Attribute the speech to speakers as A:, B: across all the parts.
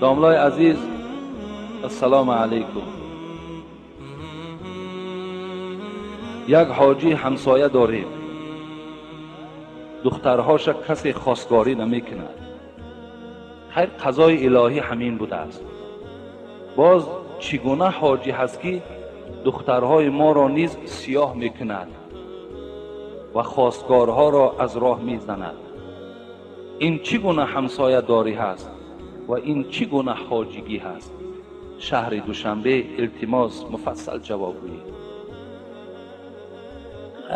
A: Домлаи азиз, ассалому алайкум. Як ҳоҷӣ ҳамсоя дорем. Духтарҳоша касе хостгорӣ намекунад. Хайр, қазои илоҳӣ ҳамин будааст. Боз чӣ гуна ҳоҷӣ ҳаст, ки духтарҳои моро низ сиёҳ мекунад ва хостгорҳоро аз роҳ мезанад? Ин чӣ гуна ҳамсоядорӣ ҳаст ва ин чӣ гуна ҳоҷигӣ ҳаст? Шаҳри Душанбе, илтимос, муфассал ҷавоб гӯед.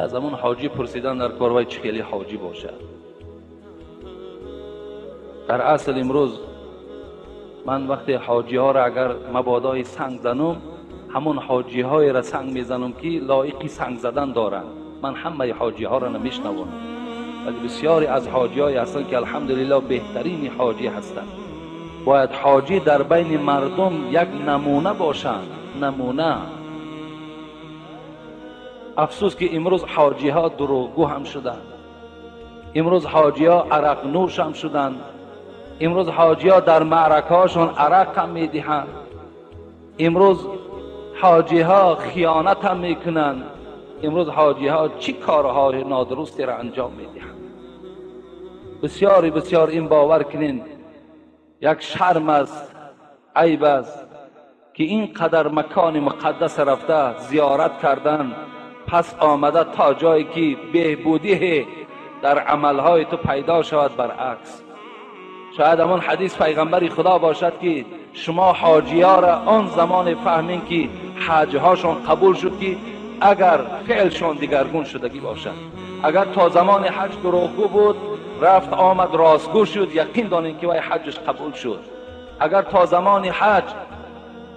A: Аз ҳамон ҳоҷӣ пурсидан дар кор, вай чӣ хеле ҳоҷӣ бошад. Дар асл имрӯз ман вақте ҳоҷиҳоро агар мабодои санг занум, ҳамон ҳоҷиҳоеро санг мезанам, ки лоиқи санг задан доранд. Ман ҳамаи ҳоҷиҳоро намешнавонам, вале бисёре аз ҳоҷиҳое ҳастанд, ки алҳамдулиллоҳ беҳтарини ҳоҷӣ ҳастанд. Бояд ҳоҷӣ дар байни мардум як намуна бошанд, намуна. Афсӯс, ки имрӯз ҳоҷиҳо дурӯғгӯ ҳам шуданд, имрӯз ҳоҷиҳо арақнӯш ҳам шуданд, имрӯз ҳоҷиҳо дар маъракаҳошон арақ ҳам медиҳанд, имрӯз ҳоҷиҳо хиёнат ҳам мекунанд, имрӯз ҳоҷиҳо чӣ корҳои нодурустеро анҷом медиҳанд. Бисёре бисёр ин бовар кунед, як шарм аст, айб аст, ки ин қадар макони муқаддас рафта зиёрат кардан, пас омада то ҷое ки беҳбудӣ дар амалҳои ту пайдо шавад, баръакс. Шояд ҳамон ҳадис пайғамбари худо бошад, ки шумо ҳоҷиёро он замоне фаҳмем, ки ҳаҷҳошон қабул шуд, ки агар феълшон дигаргун шудагӣ бошад. Агар то замони ҳаҷ дурӯғгӯ буд, рафт омад ростгӯ шуд, яқин донем, ки вай ҳаҷаш қабул шуд. Агар то замони ҳаҷ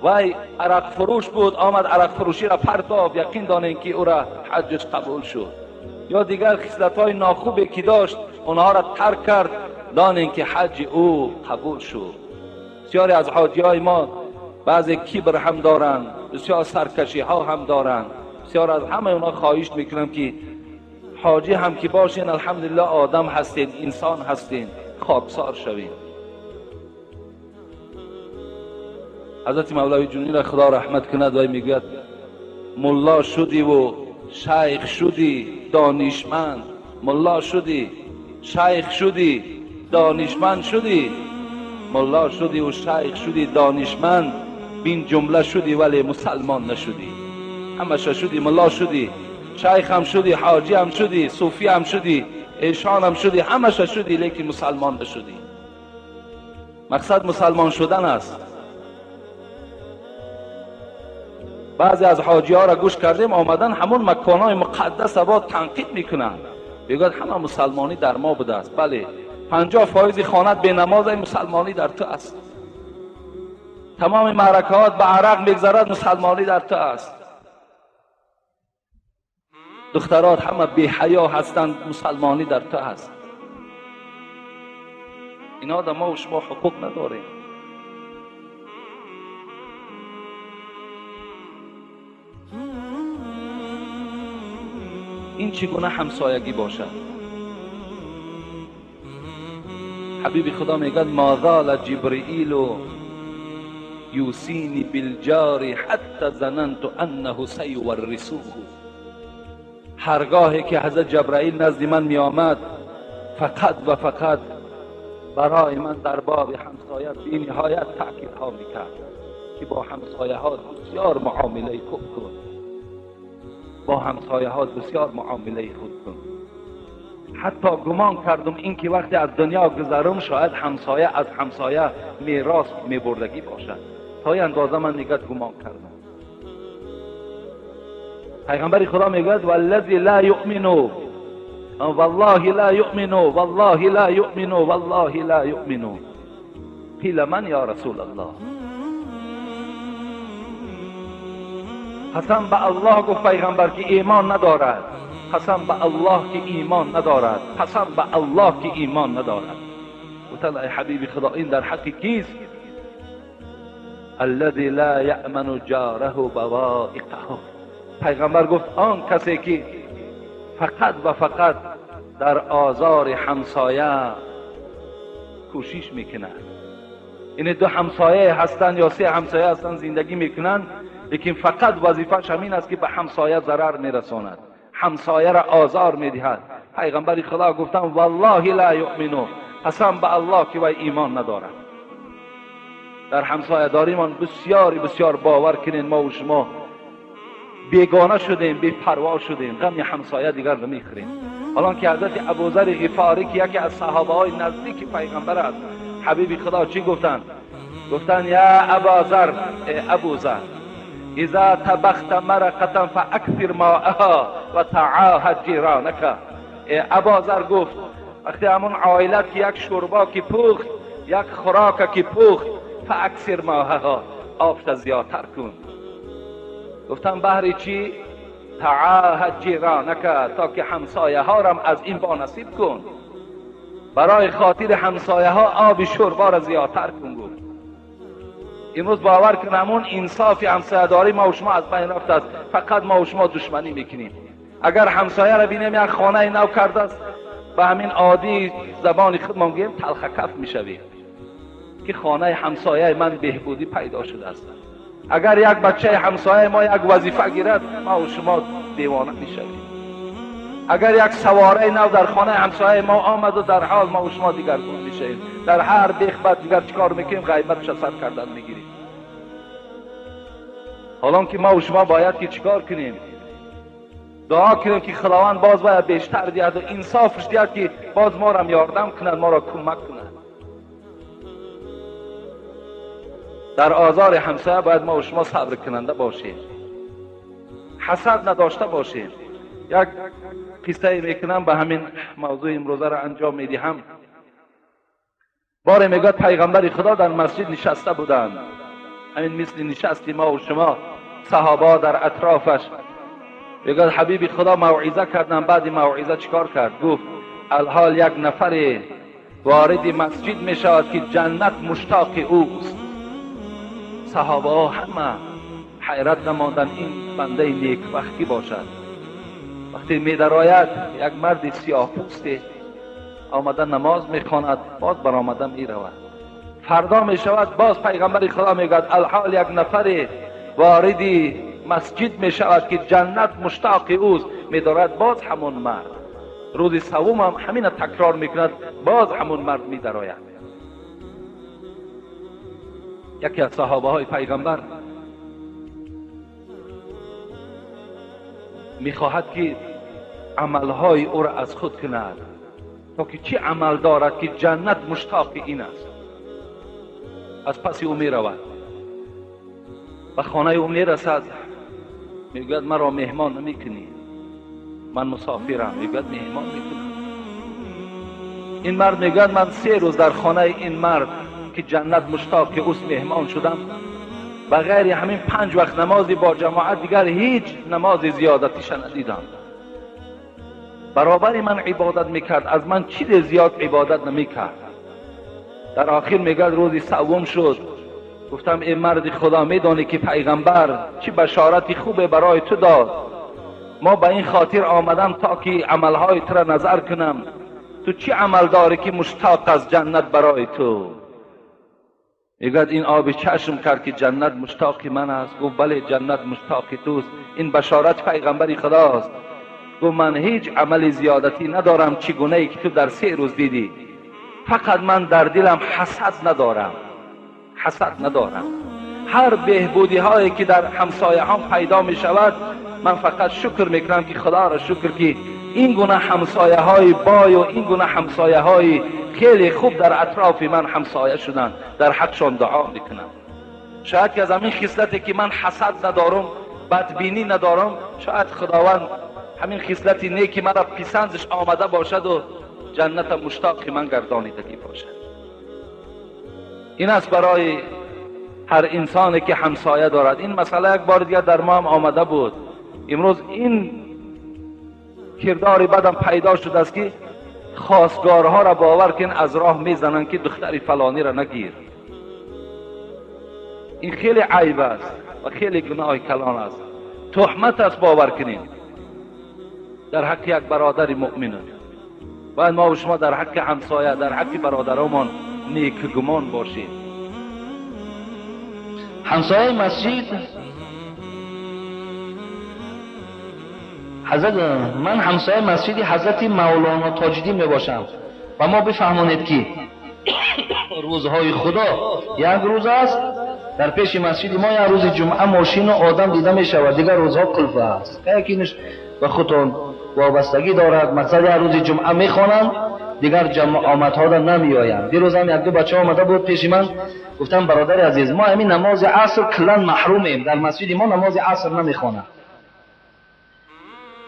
A: вай арақфурӯш буд, омад арақфурӯширо партофт, яқин донем, ки ӯра ҳаҷаш қабул шуд. Ё дигар хислатҳои нохубе ки дошт, онҳоро тарк кард, донем, ки ҳаҷи ӯ қабул шуд. Бисёре аз ҳоҷиҳои мо баъзе кибр ҳам доранд, бисёр саркашиҳо ҳам доранд. Бисёр аз ҳамаи онҳо хоҳиш мекунам, ки ҳоҷӣ ҳам ки бошен, алҳамдулиллоҳ, одам ҳастед, инсон ҳастед, хоксор шавед. Ҳазрати мавлавӣ ҷунӣ худо раҳмат кунад, вай мегӯяд: мулло шудиву шайх шудӣ донишманд, мулло шудӣ, шайх шудӣ, донишманд шудӣ, мулло шудиву шайх шудӣ донишманд, бин ҷумла шудӣ, вале мусалмон нашудӣ. Ҳамаша шудӣ, мулло шудӣ, шайх ҳам шудӣ, ҳоҷӣ ҳам шудӣ, суфӣ ҳам шудӣ, эшон ҳам шудӣ, ҳамаша шудӣ, лекин мусалмон нашудӣ. Мақсад мусалмон шудан аст. Баъзе аз ҳоҷиҳоро гӯш кардем, омадан ҳамон маконҳои муқаддас бо танқид мекунанд, мегӯяд ҳама мусалмонӣ дар мо будааст. Бале, 50% хонат бенамоз, мусалмонӣ дар ту аст. Тамоми маъракаҳот ба арақ мегзарад, мусалмонӣ дар ту аст. Духтарот ҳама беҳаё ҳастанд, мусалмонӣ дар ту аст. Инҳо дар мо шумо ҳуқуқ надорем. Ин чӣ гуна ҳамсоягӣ бошад? Ҳабиби худо мегӯяд: ма зала ҷибриилу юсини билҷори ҳатта зананту аннаҳу саюваррисуҳу. Ҳаргоҳе ки ҳазрат ҷабраил назди ман меомад, фақат ва фақат барои ман дар боби ҳамсоя бениҳоят таъкидҳо мекард, ки бо ҳамсояҳо бисёр муомилаи хуб кун, бо ҳамсояҳо бисёр муомилаи хуб кун. Ҳатто гумон кардам, ин ки вақте аз дунё гузарам, шояд ҳамсоя аз ҳамсоя мерос мебурдагӣ бошад. То ин андоза ман нигоҳ гумон кардам. Пайғамбари худо мегӯяд: валлази ла юъмину валлоҳи ла юъмину валлоҳи ла юъмину валлоҳи ла юъмину. Қила ман ё расулаллоҳ? Қасам ба Аллоҳ, гуфт пайғамбар, ки имон надорад. Қасам ба Аллоҳ, ки имон надорад. Қасам ба Аллоҳ, ки имон надорад. Гуфтанд: ай ҳабиби худо, ин дар ҳаққи кист? Аллази ла яъману ҷораҳу бавоиқаҳу. Пайғамбар гуфт: он касе ки фақат ва фақат дар озори ҳамсоя кӯшиш мекунад. Ин ду ҳамсоя ҳастанд ё се ҳамсоя ҳастанд, зиндагӣ мекунанд, лекин фақат вазифааш ҳамин аст ки ба ҳамсоя зарар мерасонад, ҳамсояро озор медиҳад. Пайғамбари Худо гуфтанд: валлоҳи ла юъмину, қасам ба Аллоҳ ки вай имон надорад. Дар ҳамсоядоримон бисёр бисёр бовар кунед, мо ва шумо бегона шудем, бепарво шудем, ғами ҳамсоя дигар намехӯрем. Ҳолон ки ҳазрати Абузари Ғифорӣ ки яке аз саҳобаҳои наздики пайғамбар аст, ҳабиби Худо чӣ гуфтанд? Гуфтанд: я Абазар, э Абузар, иза табахта марақатан фааксир моаҳа ва таъоҳад ҷиронака. Э Абозар, гуфт, вақте ҳамон оилат ки як шӯрбо ки пухт, як хӯрока ки пухт, фааксир моаҳа, обша зиёдтар кун. Гуфтам баҳри чӣ? Таъоҳад ҷиронака, то ки ҳамсояҳорам аз ин бонасиб кун. Барои хотири ҳамсояҳо оби шӯрборо зиёдтар кун. Гуфт. Имрӯз бовар кун, ҳамон инсофи ҳамсоядорӣ мо ва шумо аз байн рафтааст. Фақат мо ва шумо душманӣ мекунем. Агар ҳамсояро бинем як хонаи нав кардааст, ба ҳамин оддӣ забони худмон гӯем, талхакаф мешавем ки хонаи ҳамсояи ман беҳбудӣ пайдо шудааст. Агар як бачаи ҳамсояи мо як вазифа гирад, мо ва шумо девона мешавем. Агар як савораи нав дар хонаи ҳамсояи мо омаду, дар ҳол мо ва шумо дигаргун мешавем. Дар ҳар бех бад дигар чӣ кор мекунем? Ғайбатша сар кардан мегирем. Ҳолон ки мо ва шумо бояд ки чӣ кор кунем? Дуо кунем ки Худованд боз бояд бештар диҳад ва инсофш диҳад ки боз морам ёрдам кунад, моро кӯмак кунад. Дар озори ҳамсоя бояд мо ва шумо сабркунанда бошем, ҳасад надошта бошем. Як қиссае мекунам, ба ҳамин мавзӯи имрӯзаро анҷом медиҳам. Боре мегӯяд, пайғамбари Худо дар масҷид нишаста буданд, ҳамин мисли нишасти мо ва шумо, саҳобаҳо дар атрофаш. Мегӯяд, ҳабиби Худо мавъиза карданд. Баъди мавъиза чӣ кор кард? Гуфт: алҳол як нафаре вориди масҷид мешавад ки ҷаннат муштоқи ӯст. Саҳобаҳо ҳама ҳайрат намонданд, ин бандаи некбахт кӣ бошад? Вақте медарояд, як марди сиёҳпӯсте омада намоз мехонад, боз баромада меравад. Фардо мешавад, боз пайғамбари Худо мегӯяд: алҳол як нафаре вориди масҷид мешавад ки ҷаннат муштоқи ӯст. Медорад, боз ҳамон мард. Рӯзи саввум ҳам ҳамина такрор мекунад, боз ҳамон мард медарояд. Яке аз саҳобаҳои пайғамбар мехоҳад ки амалҳои ӯро аз худ кунад, то ки чӣ амал дорад ки ҷаннат муштоқи ин аст. Аз паси ӯ меравад, ба хонаи ӯ мерасад, мегӯяд: маро меҳмон намекунӣ, ман мусофирам. Мегӯяд: меҳмон мекунам. Ин мард мегӯяд: ман 3 рӯз дар хонаи ин мард ки ҷаннат муштоқи ӯст меҳмон шудам, ба ғайри ҳамин 5 вақт намози бо ҷамоат дигар ҳеҷ намози зиёдатиша надидам. Баробари ман ибодат мекард, аз ман чизе зиёд ибодат намекард. Дар охир мегӯяд, рӯзи севум шуд, гуфтам: эй марди Худо, медонӣ ки пайғамбар чӣ башорати хубе барои ту дод? Мо ба ин хотир омадам то ки амалҳои туро назар кунам. Ту чӣ амал дорӣ ки муштоқ аз ҷаннат барои ту? Мегӯяд, ин оби чашм кард ки ҷаннат муштоқи ман аст. Гуфт: бале, ҷаннат муштоқи туст. Ин башорати пайғамбари Худост. Гуфт: ман ҳеҷ амали зиёдатӣ надорам, чӣ гунае ки ту дар 3 рӯз дидӣ. Фақат ман дар дилам ҳасад надорам, ҳасад надорам. Ҳар беҳбудиҳое ки дар ҳамсояҳом пайдо мешавад, ман фақат шукр мекунам ки Худоро шукр ки ин гуна ҳамсояҳои бой ва ин гуна ҳамсояҳои хеле хуб дар атрофи ман ҳамсоя шуданд, дар ҳақшон дуо мекунам. Шояд ки аз ҳамин хислате ки ман ҳасад надорам, бадбинӣ надорам, шояд Худованд ҳамин хислати неки маро писандаш омада бошаду ҷанната муштоқи ман гардонидагӣ бошад. Ин аст барои ҳар инсоне ки ҳамсоя дорад. Ин масъала як бори дигар дар мо ҳам омада буд. Имрӯз ин кирдори бадам пайдо шудааст ки хостгорҳоро бовар кун аз роҳ мезананд ки духтари фалониро нагир. Ин хеле айб аст ва хеле гуноҳи калон аст, туҳмат аст. Бовар кунем дар ҳаққи як бародари муъмин. Бояд мо ва шумо дар ҳаққи ҳамсоя, дар ҳаққи бародаромон некгумон бошем. ҳамсояи масҷид ҳазрат, ман ҳамсояи масҷиди ҳазрати Мавлоно Тоҷиддин мебошам ва мо бифаҳмонед ки рӯзҳои Худо як рӯз аст. Дар пеши масҷиди мо як рӯзи ҷумъа мошину одам дида мешавад, дигар рӯзҳо қулф аст. Якинш ба худтон вобастагӣ дорад. Мақсад як рӯзи ҷумъа мехонанд, дигар ҷамоатҳо намеоянд. Дирӯзам як ду бача омада буд пеши ман, гуфтам бародари азиз, мо ҳамин намози аср куллан маҳрумем, дар масҷиди мо намози аср намехонанд.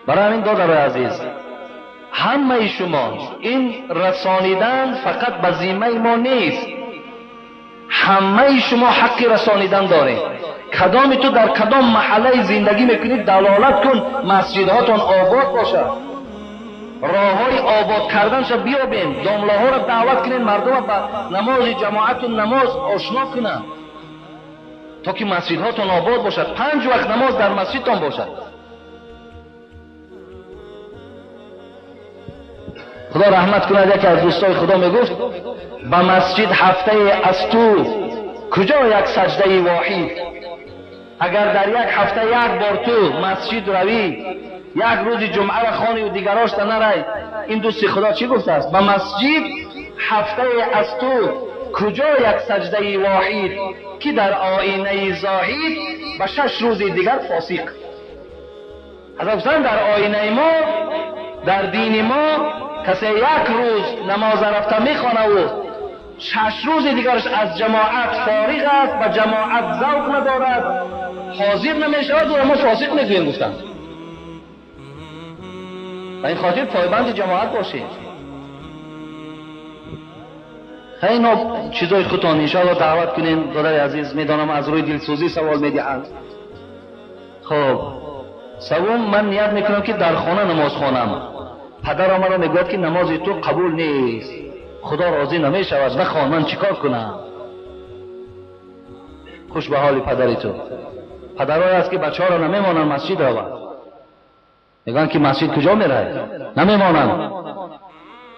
A: Барои ҳамин додарои азиз, ҳамаи шумо ин расонидан фақат ба зиммаи мо нест, ҳамаи шумо ҳаққи расонидан доред. Кадоми ту дар кадом маҳаллаи зиндагӣ мекунӣ, далолат кун масҷидҳотон обод бошад, роҳҳои обод карданша биёбем, домлаҳоро даъват кунем, мардумро ба намози ҷамоату намоз ошно кунанд, то ки масҷидҳотон обод бошад, 5 вақт намоз дар масҷидтон бошад. Худо раҳмат кунад, яке аз дӯстои Худо мегуфт ба масҷид ҳафтае аз ту куҷо як саҷдаи воҳид. Агар дар як ҳафта як бор ту масҷид равӣ, як рӯзи ҷумъаро хониву дигарошта нарай, ин дӯсти Худо чӣ гуфтааст? Ба масҷид ҳафтае аз ту куҷо як саҷдаи воҳид, ки дар оинаи зоҳид ба 6 рӯзи дигар фосиқ. Ҳазрат гуфтанд дар оинаи мо, дар дини мо касе як рӯз намоз рафта мехонаву 6 рӯзи дигараш аз ҷамоат фориғ аст, ба ҷамоат завқ надорад, ҳозир намешавад, ӯро мо фосиқ мегӯем гуфтанд. Ба ин хотир пойбанди ҷамоат бошед. Хеле чизои худтон иншоалло даъват кунем. Додари азиз, медонам аз рӯи дилсӯзӣ савол медиҳанд. Хоб, савум, ман ният мекунам ки дар хона намоз хонам. Падарам маро мегӯяд ки намози ту қабул нест, Худо розӣ намешавад, нахон, ман чӣ кор кунам? Хуш ба ҳоли падари ту. Падарое аст ки бачаҳоро намемонанд масҷид раванд, мегӯянд ки масҷид куҷо меравад? Намемонанд.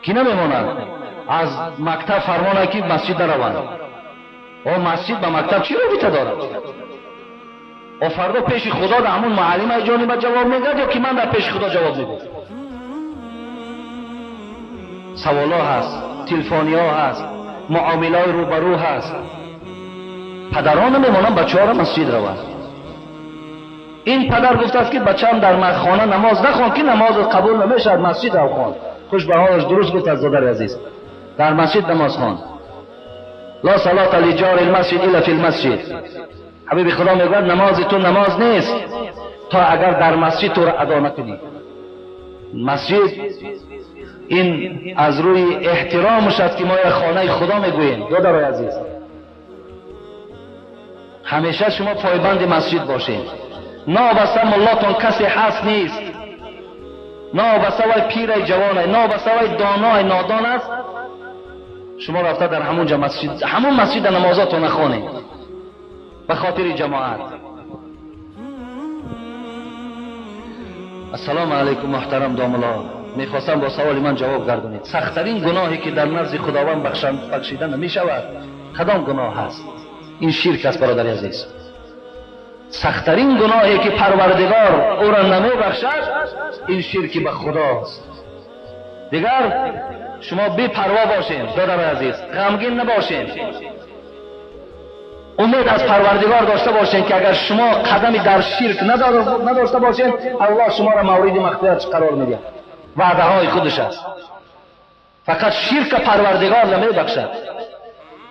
A: Ки намемонанд? Аз мактаб фармонад ки масҷид нараванд. О, масҷид ба мактаб чӣ робита дорад? О, фардо пеши Худо дар ҳамун муаллимаи ҷониба ҷавоб медиҳад ё ки ман дар пеши Худо ҷавоб медиҳам? Саволҳо ҳаст, телефониҳо ҳаст, муомилаҳои рӯбарӯ ҳаст. Падарон намемонанд бачаҳоро масҷид раванд. Ин падар гуфтааст ки бачаам дар хона намоз нахон, ки намозат қабул намешавад, масҷид рав хон. Хуш ба ҳолаш, дуруст гуфтааст додари азиз, дар масҷид намоз хон. ла салата лиҷори лмасҷид илла фи лмасҷид. Ҳабиби Худо мегӯяд намози ту намоз нест то агар дар масҷид туро адо накунӣ. Масҷид ин аз рӯи эҳтиромаш аст ки мо як хонаи Худо мегӯем. Додарои азиз, ҳамеша шумо пойбанди масҷид бошед. Новобаста муллотон касе ҳаст нест, новобаста вай пирай ҷавонай, новобаста вай доной нодон аст, шумо рафта дар ҳамон ҷа масҷид, ҳамон масҷида намозотон нахонед ба хотири ҷамоат. Ассалому алайкум муҳтарам домулло, мехостам бо саволи ман ҷавоб гардонед. Сахттарин гуноҳе ки дар назди Худованд бахшида намешавад кадом гуноҳ аст? Ин ширк аст бародари азиз. Сахттарин гуноҳе ки Парвардигор ӯро намебахшад ин ширки ба Худост. Дигар шумо бепарво бошед додари азиз, ғамгин набошед, умед аз Парвардигор дошта бошед ки агар шумо қадами дар ширк надошта бошед, Аллоҳ шуморо мавриди мағфират қарор медиҳад. Ваъдаҳои худаш аст. Фақат ширка Парвардигор намебахшад.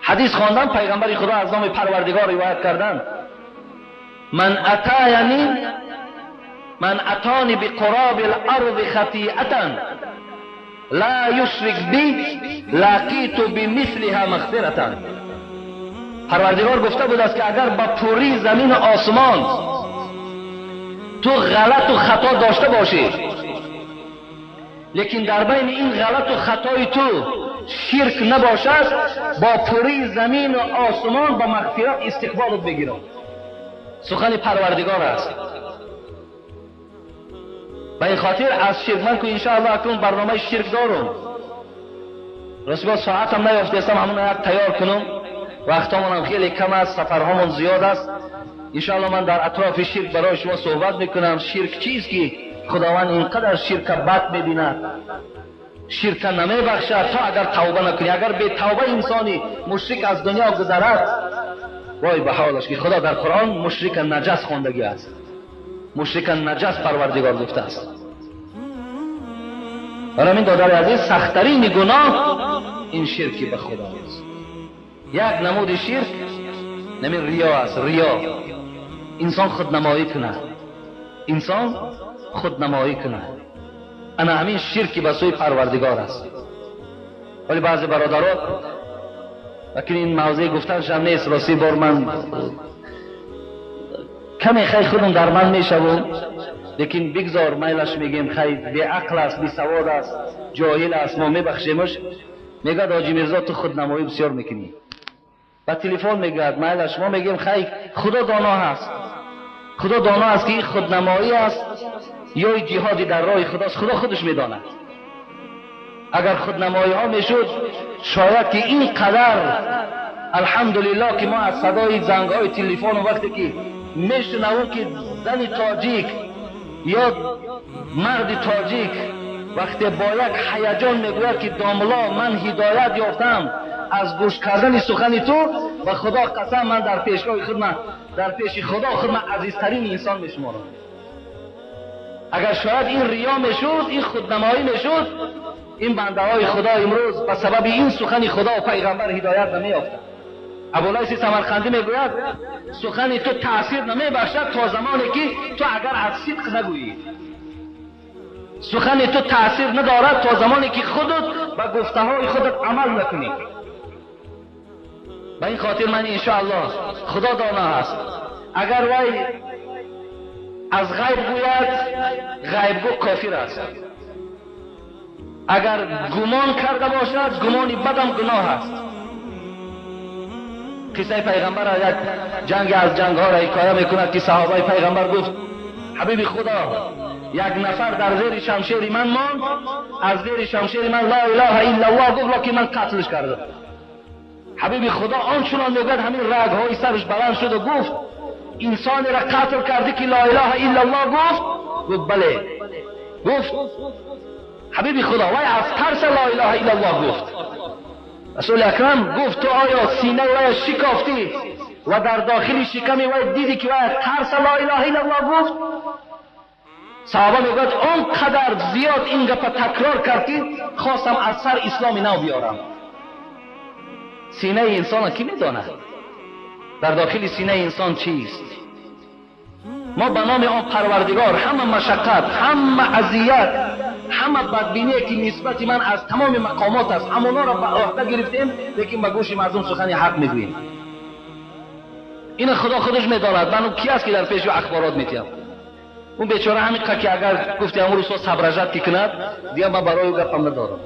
A: Ҳадис хондан, пайғамбари Худо аз номи Парвардигор ривоят карданд: ман атаяни ман атони биқураби ларзи хатиатан ла юшрик би лақиту бимислиҳа мағфиратан. Парвардигор гуфта будааст ки агар ба пурии замину осмон ту ғалату хато дошта бошӣ, лекин дар байни ин ғалату хатои ту ширк набошад, бо пурии замину осмон ба мағфират истиқболат бигирад. Сухани Парвардигор аст. Ба ин хотир аз ширк ман ку иншоаллоҳ акнун барномаи ширк дорум. Рости боз соатам наёфтаистам, ҳамон як тайёр кунум. вақтамон ҳам хеле кам аст, сафарҳомон зиёд аст. Иншоаллоҳ ман дар атрофи ширк барои шумо суҳбат мекунам. Ширк чист ки Худованд инқадар ширка бад мебинад, ширка намебахшад то агар тавба накунӣ. Агар бетавба инсони мушрик аз дунё гузарад, вой ба ҳолаш, ки Худо дар Қуръон мушрика наҷас хондагӣ аст, мушрика наҷас Парвардигор гуфтааст. Барои ҳамин, додари азиз, сахттарини гуноҳ ин ширки ба Худо аст. Як намуди ширк намин риё аст. Риё, инсон худнамоӣ кунад, инсон худнамоӣ кунад, ана ҳамин ширки ба сӯи Парвардигор аст. Вале баъзе бародаро, лакин ин мавзеи гуфтаншам нест, рости бор ман каме хай худам дар ман мешавам, лекин бигзор, майлаш, мегем хай, беақл аст, бесавод аст, ҷоҳил аст, мо мебахшемаш. Мегӯяд: «Ҳоҷи Мирзо, ту худнамоӣ бисёр мекунӣ». Ба телефон мегӯяд. Майлаш, мо мегӯем хай, Худо доно ҳаст, Худо доно аст, ки ин худнамоӣ аст ё ҷиҳоди дар роҳи Худост. Худо худаш медонад. Агар худнамоиҳо мешуд, шояд ки ин қадар, алҳамдулиллоҳ, ки мо аз садои зангҳои телефону вақте ки мешунавем, ки зани тоҷик ё марди тоҷик вақте бо як ҳаяҷон мегӯяд, ки «Домло, ман ҳидоят ёфтам аз гӯш кардани сухани ту», ба Худо қасам, ман дар пешгоҳи худ, ман дар пеши Худо худ ман азизтарин инсон мешуморам. Агар шояд ин риё мешуд, ин худнамоӣ мешуд, ин бандаҳои Худо имрӯз ба сабаби ин сухани Худо ва пайғамбар ҳидоят намеёфтанд. Абулайси Самарқандӣ мегӯяд: «Сухани ту таъсир намебахшад то замоне ки ту агар аз сидқ нагӯӣ. Сухани ту таъсир надорад то замоне ки худат ба гуфтаҳои худат амал накунӣ». Ба ин хотир ман, иншоаллоҳ, Худо доно аст, агар вай аз ғайб гӯяд, ғайбгӯ кофир аст. Агар гумон карда бошад, гумони бадам гуноҳ аст. Қиссаи пайғамбар, як ҷанге аз ҷангҳоро ҳикоя мекунад, ки саҳобаи пайғамбар гуфт: «Ҳабиби Худо, як нафар дар зери шамшери ман монд, аз зери шамшери ман ла илаҳа иллаллоҳ гуфт, локин ман қатлш кардам». Ҳабиби Худо он чунон мегӯяд, ҳамин рагҳои сараш баланд шуду гуфт: «Инсонеро қатл кардӣ, ки ла илаҳа иллаллоҳ гуфт?» Гуфт: «Бале». Гуфт ҳабиби Худо: «Вай аз тарса ла илаҳа иллаллоҳ гуфт». Расули акрам гуфт: «Ту оё синаи вая шикофтӣ ва дар дохили шиками вай дидӣ, ки вай тарса ла илаҳа иллаллоҳ гуфт?» Саҳоба мегӯяд, он қадар зиёд ин гапа такрор кард, ки хостам аз сар исломи нав биёрам. Синаи инсона кӣ медонад, дар дохили синаи инсон чист? Мо ба номи он Парвардигор ҳама машаққат, ҳама азият, ҳама бадбиние, ки нисбати ман аз тамоми мақомот аст, ҳамонҳоро ба ӯҳда гирифтем, лекин ба гӯши мардум сухани ҳақ мегӯем. Ина Худо худаш медонад. Ман ки аст, ки дар пеши ахборот метиҳам? Он бечора ҳамин қа, ки агар гуфти ҳамун рӯзҳо соображать ки кунад, дигар ман барои ӯ гапам надорам.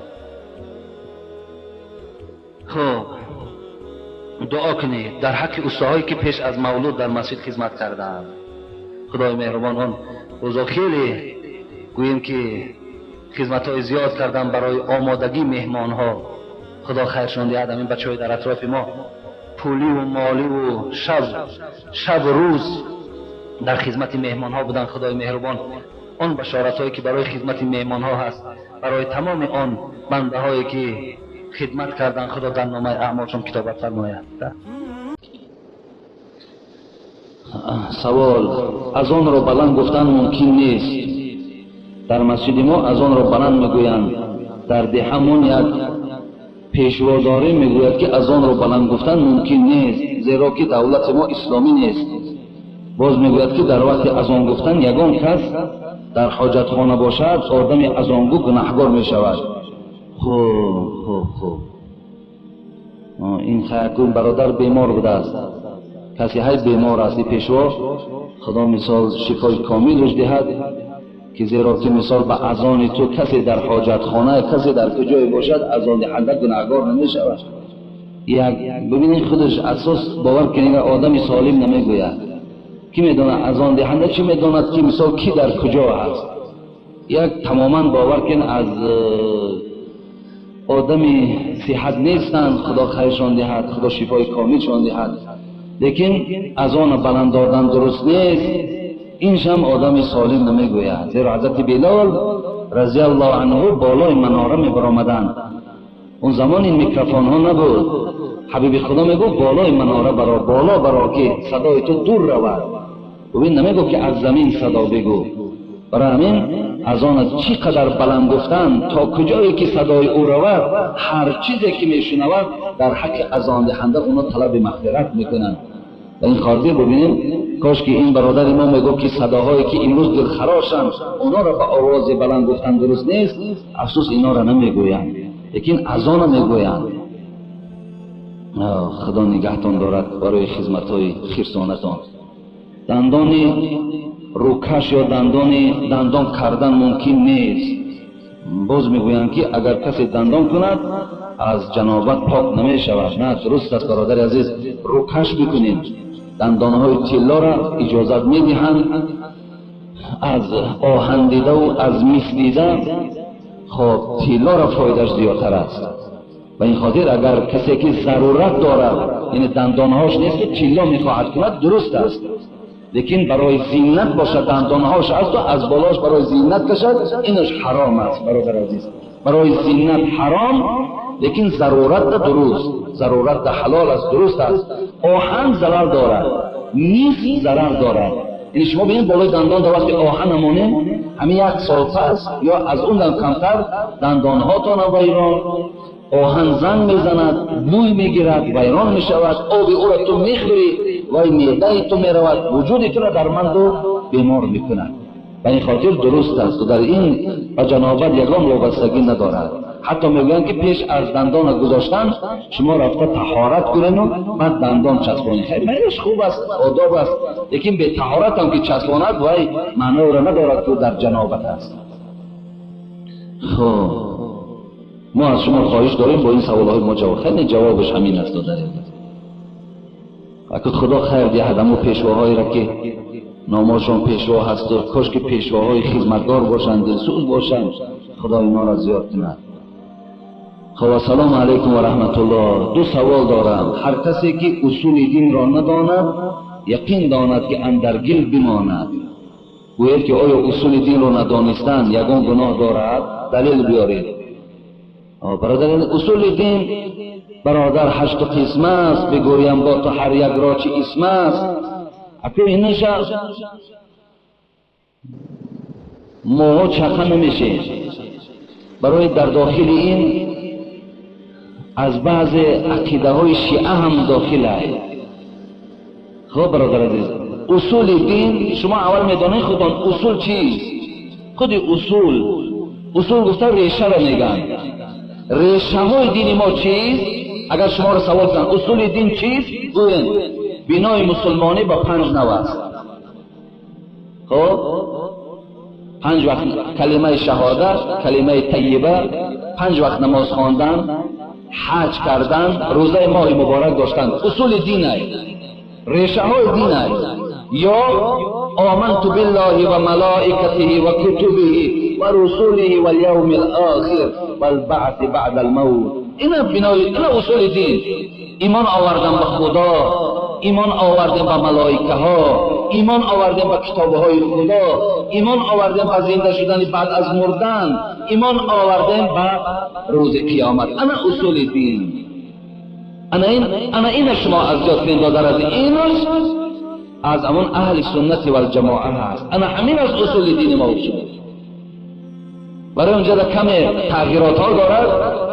A: Хуб, дуо кунед дар ҳаққи устоҳое, ки пеш аз мавлуд дар масҷид хизмат кардаанд. Худои меҳрубон, он рӯзо хеле, гӯем ки, хизматҳои зиёд карданд барои омодагии меҳмонҳо. Худо хайршон диҳад. Ҳамин бачаҳои дар атрофи мо пуливу моливу шаб рӯз дар хизмати меҳмонҳо буданд. Худои меҳрубон он башоратҳое, ки барои хизмати меҳмонҳо ҳаст, барои тамоми он бандаҳое, ки хидмат карданд, Худо дар номаи аъмолшон китобат фармояд. Савол: азонро баланд гуфтан мумкин нест. Дар масҷиди мо азонро баланд мегӯянд. Дар деҳамон як пешводорӣ мегӯяд, ки азонро баланд гуфтан мумкин нест, зеро ки давлати мо исломӣ нест. Боз мегӯяд, ки дар вақти азон гуфтан ягон кас дар ҳоҷатхона бошад, одами азонгӯ гунаҳгор мешавад. Хуб, хуб, хуб, ин хайркун бародар бемор будааст, касе ҳай бемор аст. И пешво, Худо мисол шифои комилаш диҳад, ки зеро ки мисол ба азони ту касе дар ҳоҷатхона, касе дар куҷое бошад, азондиҳанда гунаҳгор намешавад. Як бибинед, худаш асос, бовар кунед, одами солим намегӯяд. Кӣ медонад, азондиҳанда чӣ медонад, ки мисол кӣ дар куҷо ҳаст? Як тамоман, бовар кун, аз одами сиҳат нестанд, худо хайршон диҳад, худо шифои комилшон диҳад, лекин азона баланд додан дуруст нест. Иншам одами солим намегӯяд, зеро ҳазрати Билол разияллоҳу анҳу болои манора мебаромаданд. Он замон ин микрофонҳо набуд. Ҳабиби худо мегуфт болои манора баро, боло баро, ки садои ту дур равад. Бубин, намегуфт ки аз замин садо бигӯ. Барои ҳамин азона чӣ қадар баланд гуфтан, то куҷое ки садои ӯ равад, ҳар чизе ки мешунавад дар ҳаққи азондиҳанда уно талаби мағфират мекунанд. Ба ин хотир бубинем, кош ки ин бародари мо мегуфт ки садоҳое ки имрӯз дилхарошанд, онҳоро ба овози баланд гуфтан дуруст нест. Афсӯс, инҳоро намегӯянд, лекин азона мегӯянд. Худо нигаҳтон дорад барои хизматҳои хирсонатон. Дандони рӯкаш ё дандони дандон кардан мумкин нест. Боз мегӯянд ки агар касе дандон кунад аз ҷанобат пок намешавад. На, дуруст аст бародари азиз, рӯкаш бикунед. Дандонҳои тиллоро иҷозат медиҳанд, аз оҳан дидаву аз мис дида, хоб тиллоро фоидаш зиёдтар аст. Ба ин хотир агар касе ки зарурат дорад, яъне дандонҳош нест ки тилло мехоҳад кунад, дуруст аст, лекин барои зинат бошад, дандонҳош асту аз болош барои зинат кашад, инаш ҳаром аст бародар азиз. Барои зинат ҳаром, лекин зарурат да дуруст, зарурат да ҳалол аст, дуруст аст. Оҳан зарар дорад, мис зарар дорад. Яъне шумо бинед болои дандон дар вақти оҳан амонем, ҳамин як сол пас ё аз он дам камтар дандонҳотонам вайрон, оҳан занг мезанад, бӯй мегирад, вайрон мешавад, оби ӯро ту мехӯрӣ, вай меъдаи ту меравад, вуҷуди туро дарманду бемор мекунад. Ба ин хотир дуруст аст дар ин ба ҷанобат ягон вобастагӣ надорад. Ҳатто мегӯянд ки пеш аз дандона гузоштан шумо рафта таҳорат кунену баъд дандон часпонед. Хайр, майраш хуб аст, одоб аст, лекин бетаҳорат ҳам ки часпонад, вай маъноро надорад ки дар ҷанобат аст. Хуб, мо аз шумо хоҳиш дорем бо ин саволҳои мо ҷавоб. Хайр, ҷавобаш ҳамин аст додари азиз. Ака худо хайр диҳад ҳамун пешвоҳоеро ки номошон пешво ҳасту кош ки пешвоҳои хизматгор бошанд, дилсӯз бошанд, худо инҳоро зиёд кунад. Хоб, ассалому алайкум ва раҳматуллоҳ. Ду савол дорам. Ҳар касе ки усули динро надонад, яқин донад ки андар гил бимонад. Гӯяд ки оё усули динро надонистан ягон гуноҳ дорад? Далел биёред. Бародар, усули дин бародар ҳашту қисм аст, бигӯям бо ту ҳар як ро чӣ исм аст. Аку инаша моҳо чақа намешем. Барои дар дохили ин аз баъзе ақидаҳои шиа ҳам дохил аст. Хуб бародар азиз, усули дин шумо аввал медонед худон усул чист? Худи усул, усул гуфта решаро мегӯянд. Решаҳои дини мо чист? Агар шуморо савол кунанд усули дин чист, гӯянд бинои мусулмонӣ ба 5 нав аст. Хуб, 5 вақт калимаи шаҳодат, калимаи тайиба, 5 вақт намоз хондан, ҳаҷ кардан, рӯзаи моҳи муборак доштан. Усули дин аст, решаҳои дин аст. Ё آمنت بالله وملائكته وكتبه ورسله واليوم الآخر والبعث بعد الموت. اینا بنای، اینا اصول دین. ایمان آوردن به خدا، ایمان آوردن به ملائکه ها، ایمان آوردن به کتاب های خدا، ایمان آوردن به زنده شدن بعد از مردن، ایمان آوردن به روز قیامت. انا اصول دین. انا این شما از یاد کنید دادر از این از امون اهل سنت و الجماعه هست. انا همین از اصول دین ما شما. برای اونجا کم تغییرات ها دارد.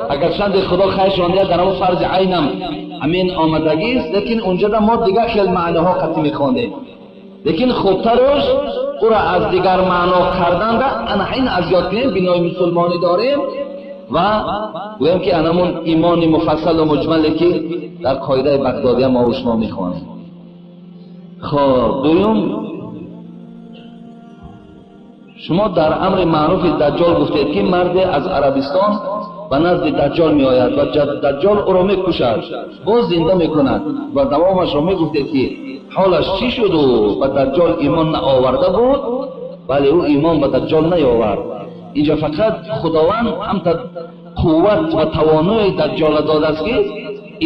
A: اگر چند خدا خیرشان دهد در اون فرض عینم همین آمدگی است، لیکن اونجا ما دیگر خیلی معناها قطعی میخوندیم، لیکن خوبترش او را از دیگر معنا کردن را انا این از یاد کنیم. بنای مسلمانی داریم و گویم که انمون ایمان مفصل و مجملی که در قاعده بغدادی ما و شما میخوانیم. خب دوم، شما در امر معروف دجال گفتید که مرد از عربستان به نزد دجال می آید و دجال او را میکشد، باز زنده میکند و دوامش را میگفتید که حالش چی شد و به دجال ایمان نآورده بود، ولی او ایمان به دجال نیاورد. اینجا فقط خداوند هم تا қувват ва тавонои Даҷҷола додааст, ки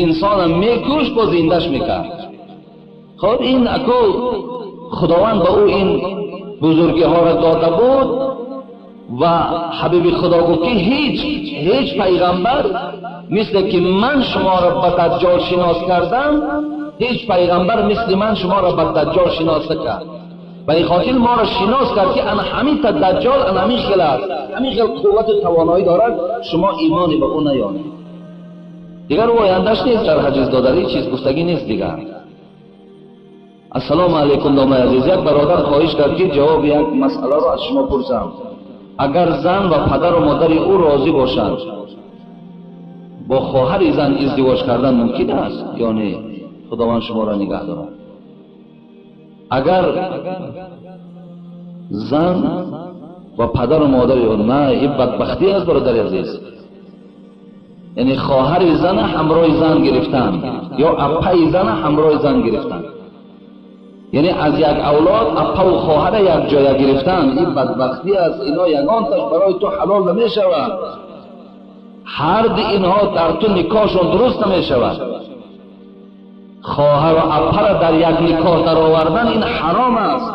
A: инсона мекушт, бо зиндаш мекард. Хоб, ин аку Худованд ба ӯ ин бузургиҳоро дода буд ва ҳабиби Худо гуфт, ки ҳеҷ пайғамбар мисле ки ман шуморо ба Даҷҷол шинос кардам, ҳеҷ пайғамбар мисли ман шуморо ба Даҷҷол шинос накард. Ба ин хотир моро шинос кард, ки ана ҳамин та Даҷҷол ана ҳамин хел аст, ҳамин хел қуввату тавоноӣ дорад, шумо имоне ба ӯ наёнед. Дигар ӯ ояндаш нест дар ҳадис додари чиз гуфтагӣ нест дигар. Ассалому алайкум, домои азиз. Як бародар хоҳиш кард, ки ҷавоби як масъаларо аз шумо пурсам. Агар зан ва падару модари ӯ розӣ бошанд, бо хоҳари зан издивоҷ кардан мумкин аст ё не? Худованд шуморо нигаҳ дорад. Агар зан ва падару модари ӯ, на, ин бадбахтӣ аст, бародари азиз. Яъне хоҳари зана ҳамроҳи зан гирифтан ё аппаи зана ҳамроҳи зан гирифтан, яъне аз як авлод аппаву хоҳара як ҷоя гирифтан, ин бадбахтӣ аст. Ино ягонташ барои ту ҳалол намешавад. Ҳар ди инҳо дар ту никоҳшон дуруст намешавад. Хоҳару аппара дар як никоҳ даровардан ин ҳаром аст,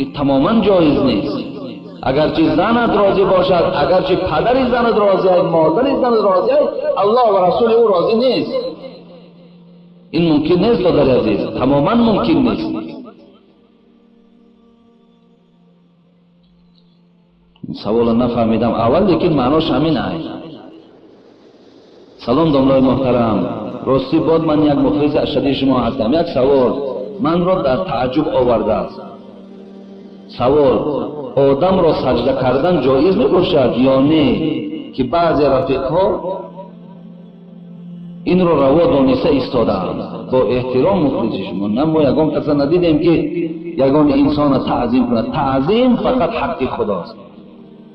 A: ин тамоман ҷоиз нест. Агарчи занат розӣ бошад, агарчи падари занат розӣ аст, модари занат розӣ аст, Аллоҳ ва расули ӯ розӣ нест. Ин мумкин нест, додари азиз, тамоман мумкин нест. Саволро нафаҳмидам аввал, лекин маънош ҳамин аст. Салом, домлои муҳтарам. Ростӣ бод ман як мухлиси ашадии шумо ҳастам. Як савол манро дар тааҷҷуб овардааст. Савол: одамро саҷда кардан ҷоиз мебошад ё не, ки баъзе рафиқҳо инро раво дониста истодаанд? Бо эҳтиром, мухлиси шумо. На, мо ягон каса надидем, ки ягон инсона таъзим кунад. Таъзим фақат ҳаққи худост.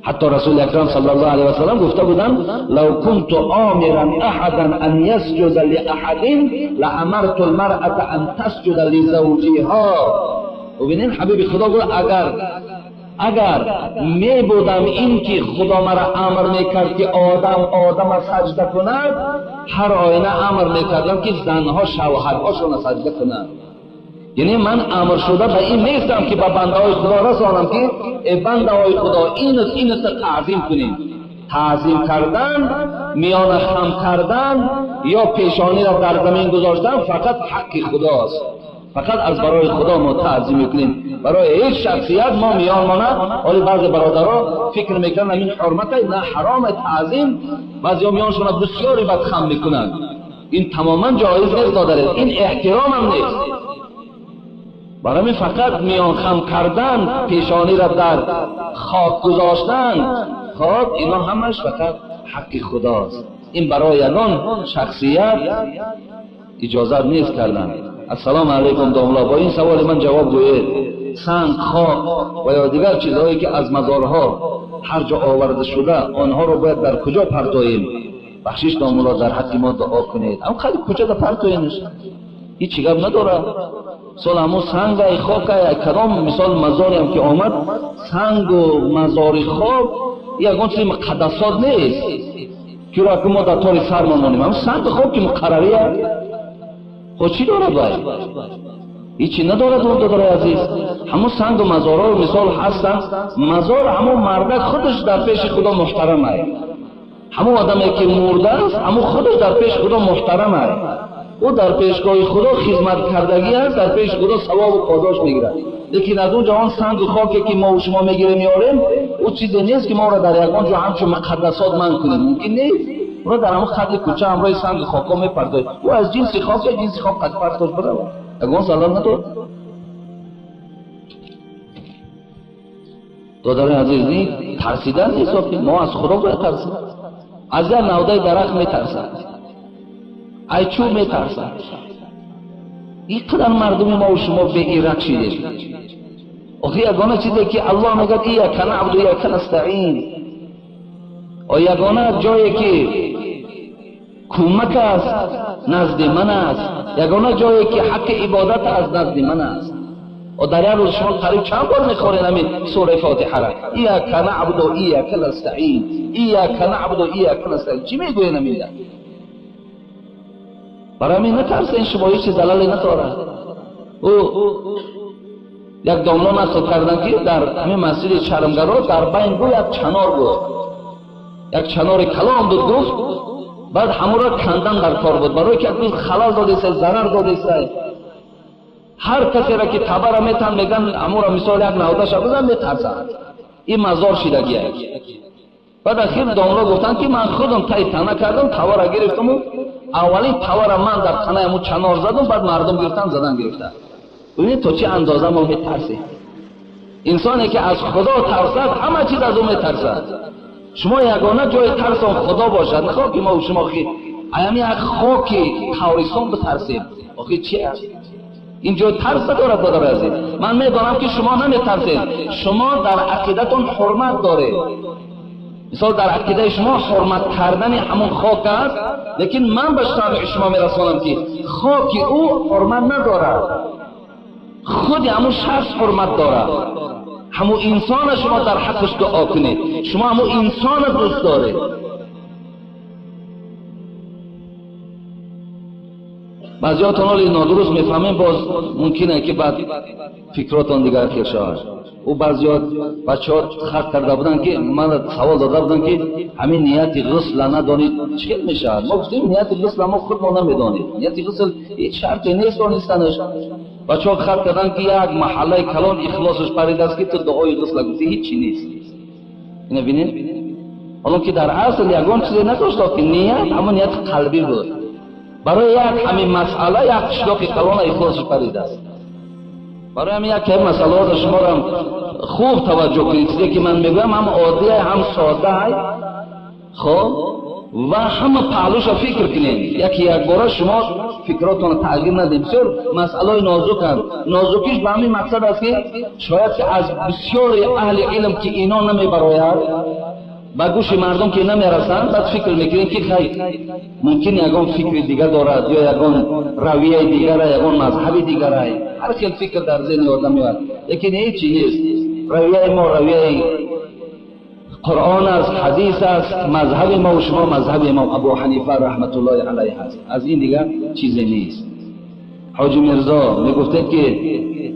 A: Ҳатто Расули акрам саллаллоҳу алайҳи васаллам гуфта буданд: лав кунту омиран аҳадан ан ясҷуда лиаҳадин лаамарту лмаръата ан тасҷуда лизавҷиҳо. Бубинед, ҳабиби Худо гуфт: агар мебудам ин ки Худо мара амр мекард, ки одам одама саҷда кунад, ҳар оина амр мекардам, ки занҳо шавҳарҳошонро саҷда кунанд. Яъне ман амр шуда ба ин нестам, ки ба бандаҳои Худо расонам, ки э бандаҳои Худо, инут инута таъзим кунем. Таъзим кардан, миёна хам кардан ё пешониро дар замин гузоштан фақат ҳаққи Худост. Фақат аз барои Худо мо таъзим мекунем. Барои ҳеҷ шахсият мо миёнмона. Ҳоли баъзе бародаро фикр мекунанд ҳамин ҳурмата, на, ҳаром таъзим. Баъзеҳо миёншона бисёре бад хам мекунанд. Ин тамоман ҷоиз нест, додаред. Ин эҳтиромам нест. Барои фақат миён хам кардан, пешониро дар хок гузоштан, хоб, ино ҳамаш фақат ҳаққи Худост. Ин барои ягон шахсият иҷозат нест кардан. Ассалому алайкум, домла. Бо ин саволи ман ҷавоб гӯед. Санг, хок ва ё дигар чизҳое, ки аз мазорҳо ҳар ҷо оварда шуда, онҳоро бояд дар куҷо партоем? Бахшиш, домулло, дар ҳаққи мо дуо кунед. Ам қади куҷода партоенш, ҳеҷ гап надорад. Мисол, ҳамун сангай, хокай, кадом мисол мазореам ки омад, сангу мазори хок ягон чизи муқаддасот нест, ки ро мо дар тори сармон монем. Ҳамун сангу хок ки муқаррария, хо чӣ дорад вай? Ҳечи надорад, додари азиз. Ҳамун сангу мазорҳо мисол ҳастанд. Мазор ҳамун мардак худаш дар пеши Худо муҳтарам ай. Ҳамун одаме ки мурдааст, ҳамун худаш дар пеши Худо муҳтарам ай. Ӯ дар пешгоҳи Худо хизматкардагӣ аст, дар пеши Худо савобу подош мегирад. Лекин аз он ҷо он сангу хоке ки мо шумо мегирем меорем, ӯ чизе нест, ки мо ро дар ягон ҷо ҳамчун муқаддасот манъ кунем. Мумкин нест. Ӯро дар ҳамон хати кӯча ҳамроҳи сангу хокҳо мепартоед. Ӯ аз ҷинси хок, ҷинси хок қад партош биравад, ягон залал надорад. Додарони азиз, ин тарсидан нест, мо аз Худо бояд тарсем. Аз як навдаи дарахт метарсад, ай чӯб метарсад. Ин қадар мардуми мо шумо беирак шидем. Охи ягона чизе ки Аллоҳ мегӯяд: ияка наъбуду ияка настаин. О ягона ҷое ки кӯмак аст, назди ман аст. Ягона ҷое ки ҳаққи ибодат аст, назди ман аст. Дар як рӯз шумо қариб чанд бор мехонед ҳамин сураи Фотиҳаро? Иёка наъбуду ва иёка настаъин, иёка наъбуду ва иёка настаъин. Чӣ мегӯед ҳамин? Барои ҳамин натарсед, шумо ҳеҷ чиз залале надорад. Ӯ як домла нақл карданд, ки дар ҳамин масҷиди Чармгаро дар байн гӯ як чанор буд, як чанори калон буд, гуфт. Баъд ҳамонро кандан дар кор буд, барои ки як рӯз халал додесай, зарар додесай. Ҳар касеро ки табара метан, меган ҳамонро мисол як навдаша бизан, метарсад, ин мазор шидагия. Баъд ахир домла гуфтанд, ки ман худам тай тана кардам, тавара гирифтаму аввалин тавара ман дар танаи ҳамун чанор задам, баъд мардум гирифтан, задан гирифтанд. Бибинед, то чӣ андоза мо метарсем. Инсоне ки аз Худо тарсад, ҳама чиз аз ӯ метарсад. Шумо ягона ҷои тарсон Худо бошад. Нахоҳ ки мо шумо аями як хоки қабристон битарсем. Охи чи аст ин? Ҷои тарс надорад, бародари азиз. Ман медонам, ки шумо наметарсед, шумо дар ақидатон ҳурмат доред. Мисол, дар ақидаи шумо ҳурмат кардани ҳамон хок аст, лекин ман ба самъи шумо мерасонам, ки хоки ӯ ҳурмат надорад, худи ҳамун шахс ҳурмат дорад. Ҳамун инсона шумо дар ҳаққаш дуо кунед, шумо ҳамун инсона дӯст доред. Баъзиҳотон ҳоли нодуруст мефаҳмем, боз мумкин ки баъд фикротон дигар хел шавад. Ӯ баъзиҳо бачаҳо хат карда буданд, ки ман савол дода буданд, ки ҳамин нияти ғусла надонед, чӣ хел мешавад? Мо гуфтем, нияти ғусла мо худ мо намедонем, нияти ғусл ҳеҷ шарте нест донистанаш. Бачаҳо хат карданд, ки як маҳаллаи калон ихлосаш паридааст, ки ту дуои ғусла гуфтӣ, ҳеҷ чи нест. Ина бинед, ҳоло ки дар асл ягон чизе надошт, ки ният ҳамон нияти қалбӣ буд. Барои як ҳамин масъала як қишлоқи калона ихлосаш паридааст. Барои ҳамин як ҳамин масъалаҳоро шуморам хуб таваҷҷӯҳ кунед. Чизе ки ман мегӯям, ҳам оддия, ҳам сода, хоб, ва ҳама паҳлӯша фикр кунед. Яки якбора шумо фикротонро тағйир надед. Бисёр масъалаҳои нозуканд. Нозукиш ба ҳамин мақсад аст, ки шояд ки аз бисёри аҳли илм ки ино намебарояд, ба гӯши мардум ки намерасанд, баъд фикр мекунем, ки хай, мумкин ягон фикри дига дорад ё ягон равияи дигара, ягон мазҳаби дигара. Ҳар хел фикр дар зеҳни одам меояд, лекин ҳеҷ чи нест. Равияи мо равияи Қуръон аст, ҳадис аст. Мазҳаби мо шумо мазҳаби имом Абу Ҳанифа раҳматуллоҳи алайҳ аст, аз ин дигар чизе нест. Ҳоҷи Мирзо, мегуфтед, ки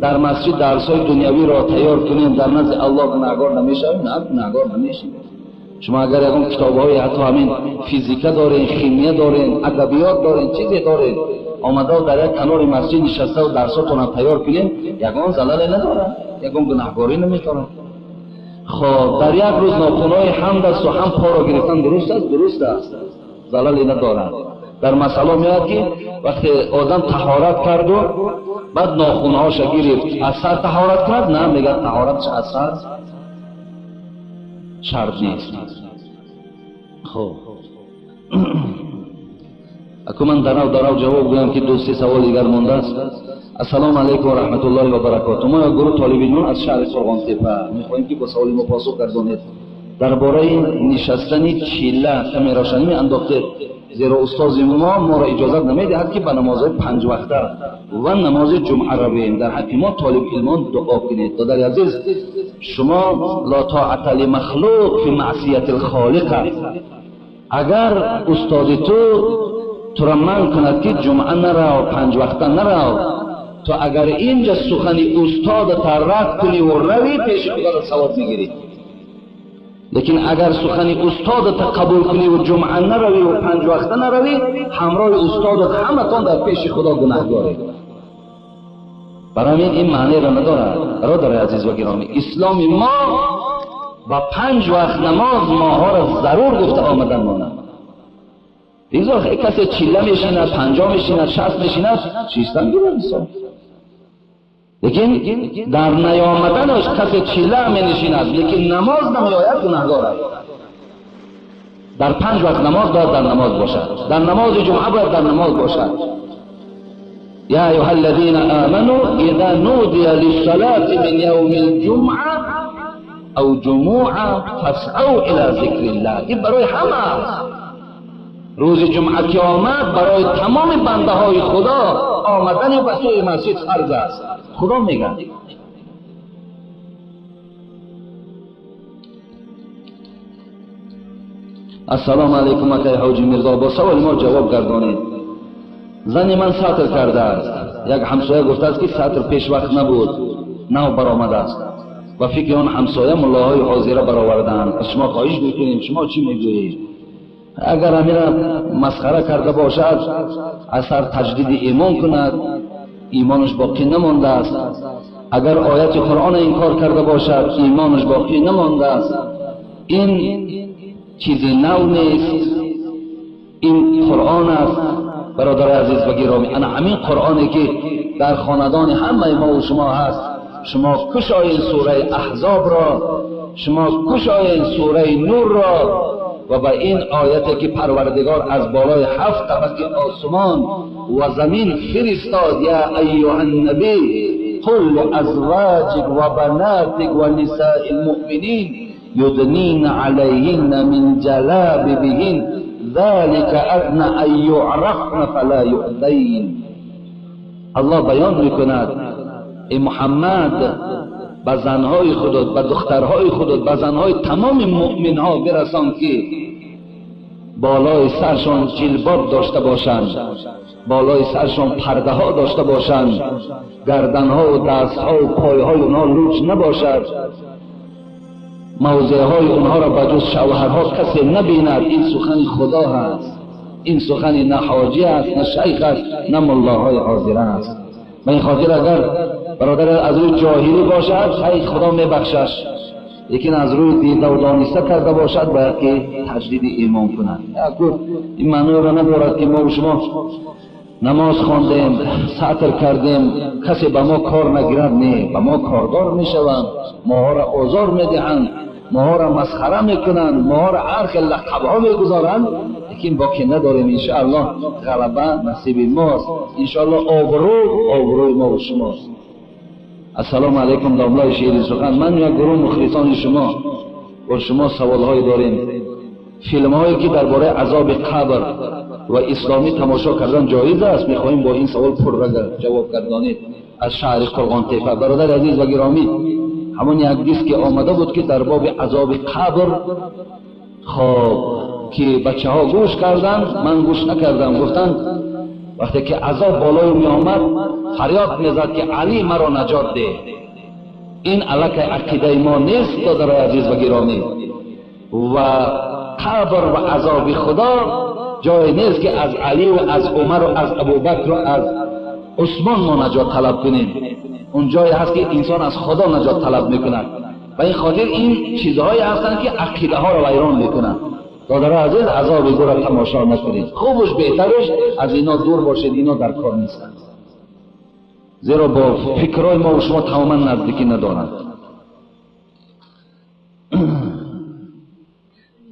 A: дар масҷид дарсҳои дунявиро тайёр кунем, дар назди Аллоҳ гунаҳгор намешавем? На, гунаҳгор намешем. Шумо агар ягон китобҳои ҳатто ҳамин физика дорен, химия дорен, адабиёт дорен, чизе дорен, омада дар як канори масҷид нишаставу дарсотонро тайёр кунем, ягон залале надорад, ягон гунаҳгорӣ наметорад. Хоб, дар як рӯз нохунҳои ҳам дасту ҳам поро гирифтан дуруст аст? Дуруст аст, залале надорад. Дар масъала меояд, ки вақте одам таҳорат карду баъд нохунҳоша гирифт, аз сар таҳорат кунад? На, мегӯяд, таҳоратш аз сар шарт нест. Хоб, аку ман дарав дарав ҷавоб гӯям, ки ду се савол дигар мондааст. Ассалому алайкум ва раҳматуллоҳи ва баракоту. Мо як гурӯҳ толибилмон аз шаҳри Қурғонтепа мехоҳем, ки бо саволи мо посух гардонед. Дар бораи нишастани чилла каме равшанӣ меандохтед, зеро устози мо моро иҷозат намедиҳад, ки ба намозҳои панҷвақта ва намози ҷумъа равем. Дар ҳаққи мо толибилмон дуо кунед. Додари азиз, шумо ла тоата лимахлуқ фи маъсияти лхолиқ. Агар устоди ту тура манъ кунад, ки ҷумъа нарав, панҷвақта нарав, ту агар инҷа сухани устодата рад куниву равӣ, пеши Худоро савоб мегирӣ. Лекин агар сухани устодата қабул куниву ҷумъа наравиву панҷвақта наравӣ, ҳамроҳи устодат ҳаматон дар пеши Худо гунаҳгоред. Барои ҳамин ин маънеро надорад. Бародари азиз ва гиромӣ, исломи мо ба панҷ вақт намоз моҳоро зарур гуфта омадан монад. Бигзор касе чилла мешинад, 50 мешинад, 60 мешинад, чистан гирад мисол. Лекин дар наёмаданаш касе чилла менишинад, лекин намоз намеояд, гунаҳгор аст. Дар панҷ вақт намоз бояд дар намоз бошад, дар намози ҷумъа бояд дар намоз бошад. يا أيها الذين آمنوا إذا نودي للصلاة من يوم الجمعة أو جموعة فاسعوا إلى ذكر الله. این برای همه است. روز جمعه که آمد برای تمام بنده های خدا آمدن به سوی مسجد فرض است. خدا میگه. السلام علیکم اکای حاجی میرزا، با سوال ما جواب گردانید. زن من سطر کرده است. یک همسایه گفته است که سطر پیش وقت نبود، نو برآمده است. و فکر آن همسایه ملاهای حاضره برآوردند. از شما خواهش میکنیم، شما چی میگویید؟ اگر امیر مسخره کرده باشد، از سر تجدید ایمان کند، ایمانش باقی نمانده است. اگر آیت قرآن انکار کرده باشد، ایمانش باقی نمانده است. این چیز نو نیست، این قرآن است. برادر عزیز و گرامی، انا همین قرآنی که در خاندان همه ما و شما هست، شما کشاین سوره احزاب را، شما کشاین سوره نور را، و به این آیت که پروردگار از بالای 7 طبق آسمان و زمین فرستاد، یا ایها النبی قل لازواجک و بناتک و نساء المؤمنین یدنین علیهن من جلابیبهن ذلك ادنی ان یعرفن فلا یؤذین. الله بیان میکند ای محمد، به زنهای خودت، به دخترهای خودت، به زنهای تمام مؤمنها برسان که بالای سرشان جلباب داشته باشند، بالای سرشان پرده ها داشته باشند، گردنها و دستها و پایهای اونها لوچ نباشد، موضع های اونها را به جز شوهرها کسی نبیند. این سخن خدا هست، این سخن نه حاجی است، نه شیخ است، نه ملاهای حاضره است. به این خاطر اگر برادر از روی جاهلی باشد، خیر خدا میبخشش، لیکن از روی دیده و دانسته کرده باشد، باید که تجدید ایمان کند. این معنی را ندارد که ما و شما نماز خواندیم، سطر کردیم، کسی به ما کار نگیرد. نه، به ما کاردار میشوند، ماها را آزار میدهند، ماها را مسخره میکنند، ماها را هر خیل لقبها میگذارند، لیکن باکی نداریم. انشاءالله غلبه نصیب ماست، انشاءالله آبرو ما و شماست. السلام علیکم داملای شیری سخن. من یک گروه مخلصان شما با شما سوالهای داریم. فیلم هایی که درباره عذاب قبر و اسلامی تماشا کردن جایز است؟ میخواهیم با این سوال پر جواب گردانید. از شهر قرغان تپه. برادر عزیز و گرامی، همون یک دیسک آمده بود که در باب عذاب قبر، خب که بچه ها گوش کردن، من گوش نکردم. گفتن وقتی که عذاب بالای می آمد فریاد میزد که علی مرا نجات ده. این علاقه عقیده ما نیست برادر عزیز و گرامی. و قبر و عذاب خدا جای نیست که از علی و از عمر و از ابوبکر و از عثمان ما نجات طلب کنیم. اون جایی هست که انسان از خدا نجات طلب میکند. و این خاطر این چیزهایی هستند که عقیده ها را ویران میکنند. برادران عزیز، عذاب او را تماشا نکنید. خوبش بهترش از اینا دور باشید، اینا در کار نیستند، زیرا با فکرهای ما و شما تماما نزدیکی ندارند.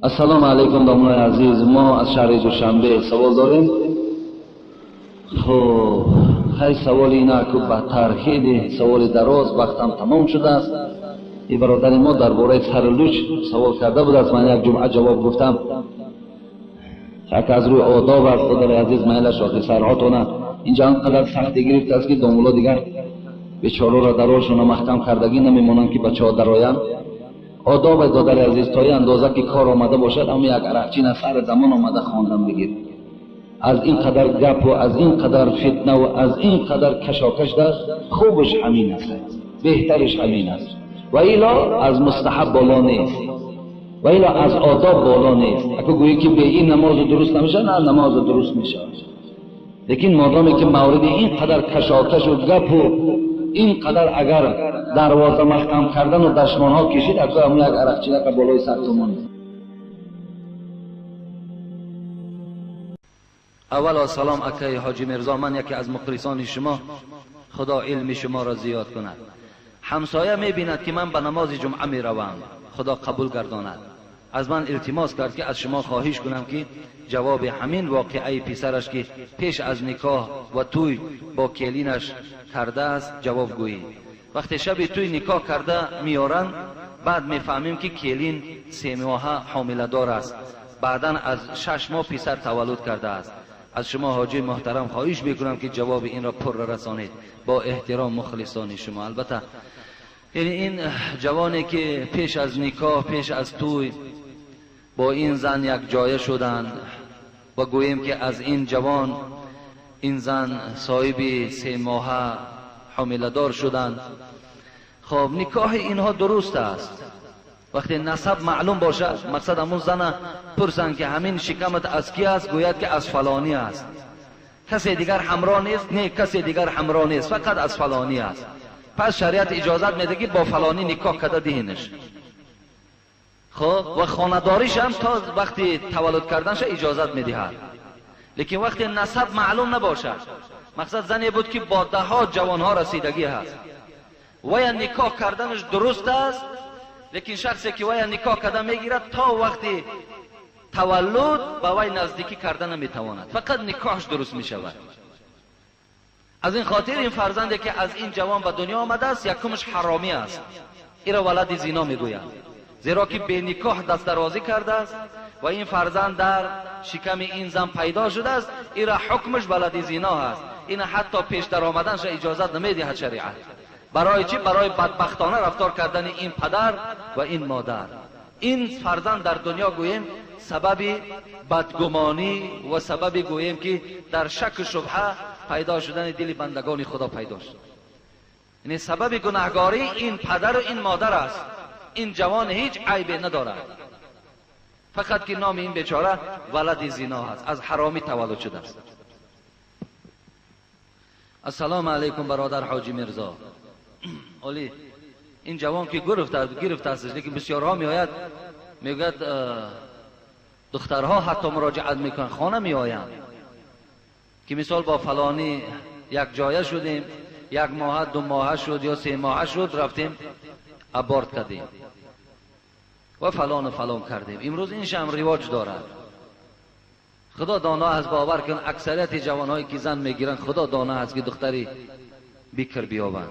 A: السلام علیکم دامنای عزیز، ما از شهر دوشنبه سوال داریم. خب خیلی سوال اینا که بدتر، خیلی سوال دراز، وقتم تمام شده است. این برادر ما درباره سر لوچ سوال کرده بود، از من یک جمعه جواب گفتم. یک از روی آداب است برادر عزیز، میلش آخی سرهاتونه اینجا انقدر سختی گرفت است که دامولا دیگر بیچاره را درارشون محکم کردگی نمیمانند که بچه ها درآیند. آداب دادر عزیز تا این اندازه که کار آمده باشد، اما یک عرقچین سر زمان آمده خواندن بگیر. از این قدر گپ و از این قدر فتنه و از این قدر کشاکش در خوبش همین است، بهترش همین است. و ایلا از مستحب بالا نیست، و ایلا از آداب بالا نیست. اگه گویی که به این نماز درست نمیشه، نه نماز درست میشه، لیکن مادامی که مورد این قدر کشاکش و گپ و این قدر اگر دروازه محکم کردن و دشمان ها کشید، اگر همون یک عرقچینه که بالای سر تومان. اولا سلام اکای حاجی میرزا، من یکی از مخلصان شما، خدا علم شما را زیاد کند. همسایه میبیند که من به نماز جمعه میروم، خدا قبول گرداند. از من التماس کرد که از شما خواهش کنم که جواب همین واقعه پسرش که پیش از نکاح و توی با کلینش کرده است جواب گویی. وقتی شب توی نکاح کرده میارن، بعد میفهمیم که کلین 3 ماهه حامله دار است. بعدا از 6 ماه پسر تولد کرده است. از شما حاجی محترم خواهش میکنم که جواب این را پر رسانید. با احترام مخلصان شما. البته یعنی این جوانی که پیش از نکاح، پیش از توی با این زن یک جایه شدند و گوییم که از این جوان این زن صاحب 3 ماهه حامله دار شدند. خب نکاح اینها درست است وقتی نسب معلوم باشد. مقصد همون زن پرسن که همین شکمت از کی است، گوید که از فلانی است. کسی دیگر همراه نیست؟ نه، کسی دیگر همراه نیست، فقط از فلانی است. پس شریعت اجازت میده که با فلانی نکاح کرده دهینش. خب و خانه‌داریش هم تا وقتی تولد کردنش اجازت میدهد. لیکن وقتی نسب معلوم نباشد، مقصد زنی بود که با ده ها جوانها رسیدگی هست و یا نکاح کردنش درست است، لیکن شخصی که ویا نکاح کرده میگیرد تا وقتی تولد با وی نزدیکی کرده نمیتواند، فقط نکاحش درست میشود. از این خاطر این فرزندی که از این جوان به دنیا آمده است یکمش حرامی است، این را ولد زینا میگویند، زیرا که به نکاح دست درازی کرده است و این فرزند در شکم این زن پیدا شده است، این را حکمش ولد زینا است. این حتی پیش در آمدنش اجازت نمیدهد شریعت. برای چی؟ برای بدبختانه رفتار کردن این پدر و این مادر. این فرزند در دنیا گوییم سبب بدگمانی و سبب گوییم که در شک و شبهه پیدا شدن دل بندگان خدا پیدا شد. یعنی سبب گناهگاری این پدر و این مادر است. این جوان هیچ عیبی ندارد، فقط که نام این بیچاره ولد زینا است، از حرامی تولد شده است. السلام علیکم برادر حاجی میرزا. علی این جوان که گرفت است، لیکن بسیارها میآید میگوید دخترها حتی مراجعت میکنن، خانه میآیند که مثال با فلانی یک جایه شدیم، 1 ماه 2 ماه شد یا 3 ماه شد، رفتیم ابارت کردیم و فلان و فلان کردیم. امروز این شم رواج دارد. خدا دانا از باور کن اکثریت جوانهایی که زن میگیرن خدا دانا است که دختری بیکر بیابند.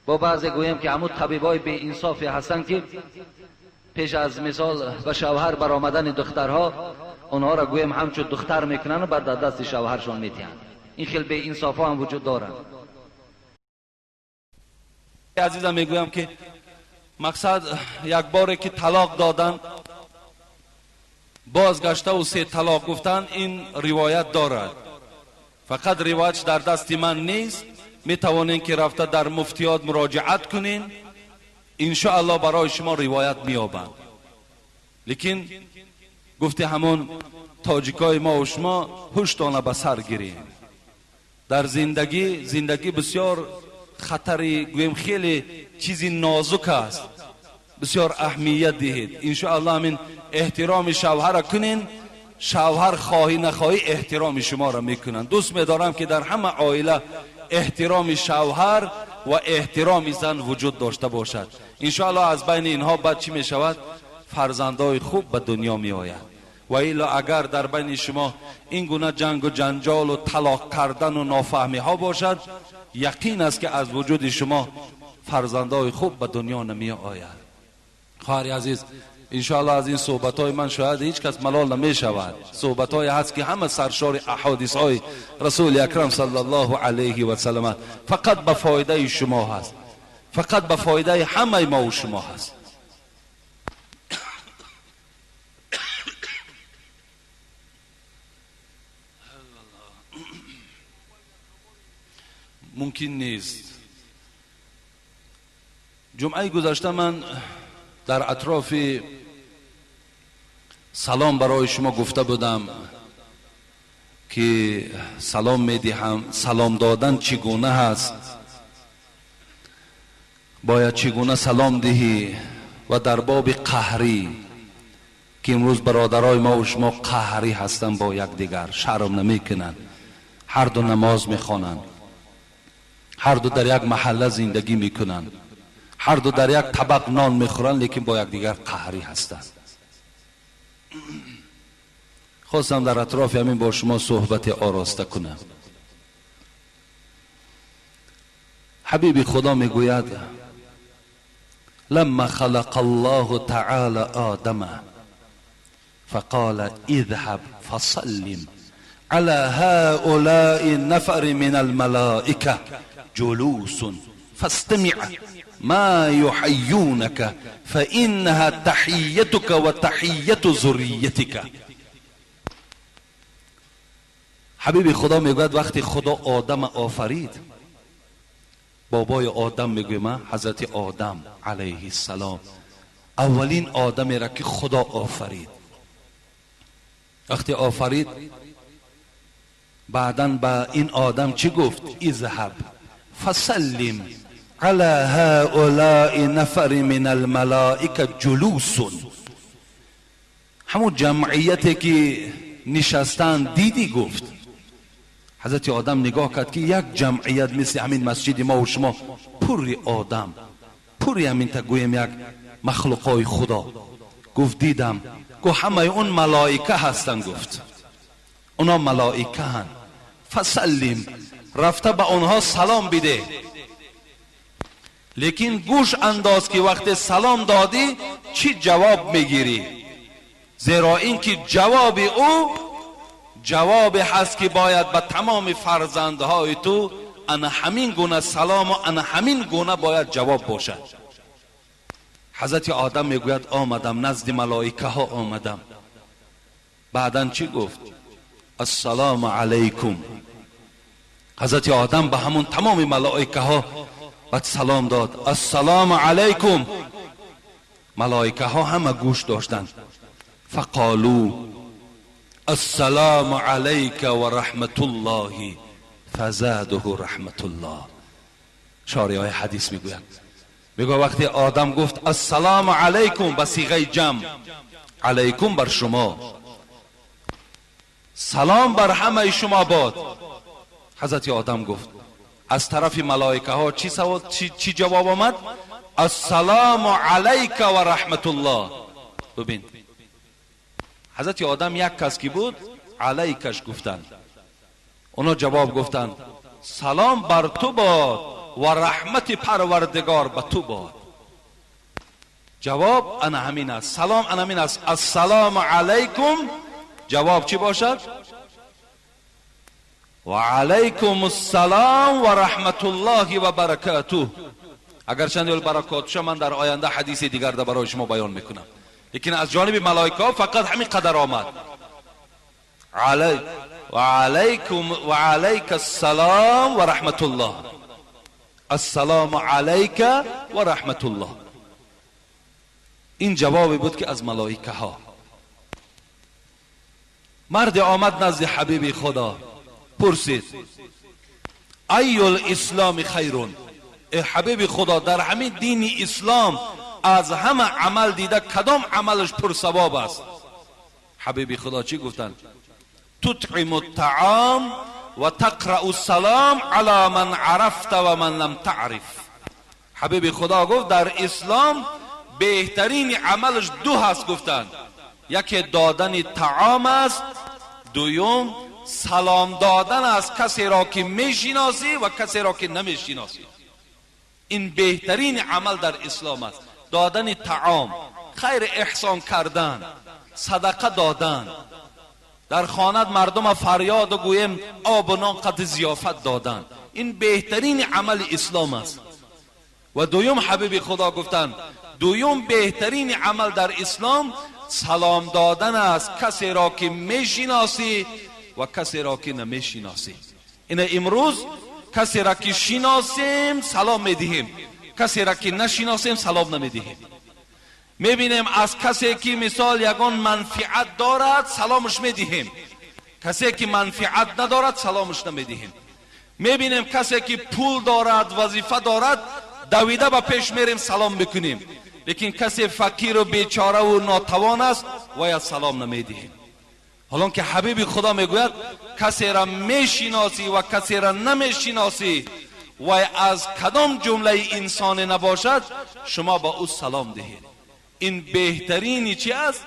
A: با بعضی گویم که همون طبیبای بی انصافی هستن که پیش از مثال به شوهر برآمدن دخترها اونها را گویم همچون دختر میکنن و بعد در دست شوهرشان میتین. این خیلی بی انصاف ها هم وجود دارن.
B: عزیزم میگویم که مقصد یک باره که طلاق دادن بازگشته و 3 طلاق گفتن، این روایت دارد. فقط روایت در دست من نیست، میتوانین که رفته در مفتیات مراجعت کنین، انشاءالله برای شما روایت میابند. لیکن گفته همون تاجیکای ما و شما هوشتانه به سر گیریم. در زندگی بسیار خطری، گویم خیلی چیزی نازک است، بسیار اهمیت دهید. انشاءالله همین احترام شوهر کنین، شوهر خواهی نخواهی احترام شما را میکنن. دوست میدارم که در همه عائله احترام شوهر و احترام زن وجود داشته باشد. انشاءالله از بین اینها بعد چی میشود؟ فرزندای خوب به دنیا می آید. و الا اگر در بین شما این گونه جنگ و جنجال و طلاق کردن و نافهمی ها باشد، یقین است که از وجود شما فرزندای خوب به دنیا نمی آید. خواهر عزیز، انشاءالله از این صحبت های من شاید هیچ کس ملال نمی شود. صحبت های هست که همه سرشار احادیث های رسول اکرم صلی الله علیه و سلم فقط به فایده شما هست، فقط به فایده همه ما و شما هست. ممکن نیست. جمعه گذشته من در اطراف سلام برای شما گفته بودم که سلام میدهم، سلام دادن چگونه هست، باید چگونه سلام دهی، و در باب قهری که امروز برادرای ما و شما قهری هستند با یکدیگر، شرم نمیکنند، هر دو نماز میخوانند، هر دو در یک محله زندگی میکنند، هر دو در یک طبق نان میخورند، لیکن با یکدیگر قهری هستند. خواستم در اطراف همین با شما صحبت آراسته کنم. حبیب خدا میگوید لما خلق الله تعالی آدم، فقال اذهب فسلم على هؤلاء النفر من الملائكة جلوس فاستمع ما يحيونك فإنها تحيتك وتحية ذريتك. حبیب خدا میگوید وقتی خدا آدم آفرید، بابای آدم میگویم، حضرت آدم علیه السلام، اولین آدمی را که خدا آفرید، وقتی آفرید بعدا به این آدم چی گفت؟ اذهب فسلم على هؤلاء نفر من الملائکه جلوس. همون جمعیتی که نشستن دیدی؟ گفت حضرت آدم نگاه کرد که یک جمعیت مثل همین مسجد ما و شما، پر آدم، پر همین تا گویم یک مخلوقای خدا. گفت دیدم. گفت همه اون ملائکه هستن. گفت اونا ملائکه هن. فسلم، رفته به اونها سلام بده، لیکن گوش انداز که وقت سلام دادی چی جواب میگیری، زیرا اینکه جواب او جواب هست که باید به تمام فرزندهای تو انا همین گونه سلام و انا همین گونه باید جواب باشد. حضرت آدم میگوید آمدم نزد ملائکه ها آمدم. بعدا چی گفت؟ السلام علیکم. حضرت آدم به همون تمام ملائکه ها بعد سلام داد، السلام علیکم. ملائکه ها همه گوش داشتند. فقالوا السلام علیک و رحمت الله فزاده رحمت الله. شارح های حدیث میگوید، میگه وقتی آدم گفت السلام علیکم به صیغه جمع، علیکم بر شما، سلام بر همه شما باد. حضرت آدم گفت، از طرف ملائکه ها چی, چی جواب آمد؟ السلام علیک و رحمت الله. ببین، حضرت آدم یک کس کی بود، علیکش گفتند، اونا جواب گفتند سلام بر تو باد و رحمت پروردگار به تو باد. جواب انا همین است، سلام انا همین است. السلام علیکم، جواب چی باشد؟ و علیکم السلام و رحمت الله و برکاته. اگرچند برکاتش من در آینده حدیث دیگر در برای شما بیان میکنم، لیکن از جانب ملائکه فقط همین قدر آمد، علی و علیکم و علیک السلام و رحمت الله، السلام علیک و رحمت الله. این جوابی بود که از ملائکه ها. مرد آمد نزد حبیب خدا، پرسید ای الاسلام خیرون، ای حبیب خدا، در همین دین اسلام از همه عمل دیده کدام عملش پر ثواب است؟ حبیب خدا چی گفتند؟ تطعم الطعام و تقرأ السلام على من عرفت و من لم تعرف. حبیب خدا گفت در اسلام بهترین عملش دو هست. گفتند یکی دادن طعام است، دوم سلام دادن از کسی را که میشناسی و کسی را که نمیشناسی. این بهترین عمل در اسلام است، دادن طعام، خیر احسان کردن، صدقه دادن، در خانه مردم فریاد و گویم آب و نان قد ضیافت دادن. این بهترین عمل اسلام است. و دوم حبیب خدا گفتند دوم بهترین عمل در اسلام سلام دادن است کسی را که میشناسی و کسی را که نمیشناسی. این امروز کسی را که شناسیم سلام میدهیم، کسی را که نشناسیم سلام نمیدهیم. میبینیم از کسی که مثال یگان منفعت دارد سلامش میدهیم، کسی که منفعت ندارد سلامش نمیدهیم. میبینیم کسی که پول دارد، وظیفه دارد، دویده به پیش میریم سلام میکنیم، لیکن کسی فقیر و بیچاره و ناتوان است باید سلام نمیدهیم. حالا که حبیب خدا میگوید کسی را میشناسی و کسی را نمیشناسی و از کدام جمله انسان نباشد شما با او سلام دهید. این بهترینی چی است؟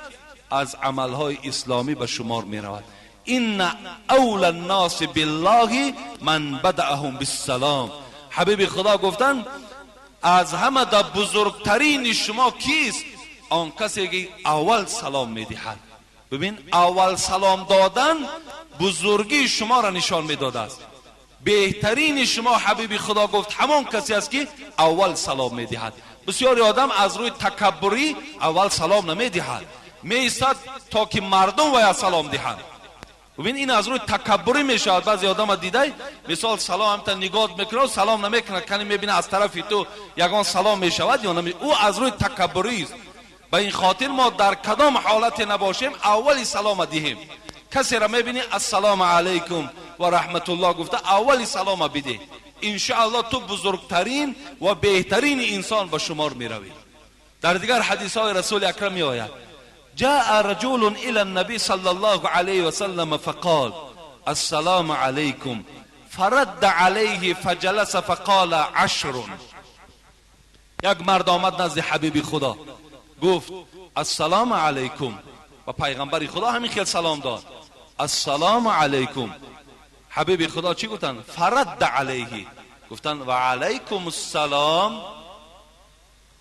B: از عملهای اسلامی به شمار می رود. ان اول الناس بالله من بدأهم بالسلام. حبیب خدا گفتند از همه در بزرگترین شما کیست؟ آن کسی که اول سلام میدهد. Бибин, аввал салом додан бузургии шуморо нишон медодааст. Беҳтарини шумо, ҳабиби Худо гуфт, ҳамон касе аст, ки аввал салом медиҳад. Бисёри одам аз рӯи такаббурӣ аввал салом намедиҳад, меистад, то ки мардум вая салом диҳанд. Бибин, ин аз рӯи такаббурӣ мешавад. Баъзе одама дидай, мисол, салом ҳамта нигоҳ мекунад, салом намекунад, кани мебина, аз тарафи ту ягон салом мешавад ё наме. Ӯ аз рӯи такаббурист. Ба ин хотир мо дар кадом ҳолате набошем, аввали салома диҳем. Касеро мебинӣ, ассалому алайкум ва раҳматуллоҳ гуфта, аввали салома бидеҳ. Иншоаллоҳ, ту бузургтарин ва беҳтарини инсон ба шумор меравӣ. Дар дигар ҳадисҳои Расули Акрам меояд: جاء رجل إلى النبي صلى الله عليه وسلم فقال: السلام عليكم، فرد عليه فجلس فقال: عشر. یک مرد آمد نزد حبیب خدا، گفت السلام علیکم و پیغمبر خدا همین خیل سلام داد، السلام علیکم. حبیب خدا چی گفتن؟ فرد علیه، گفتن و علیکم السلام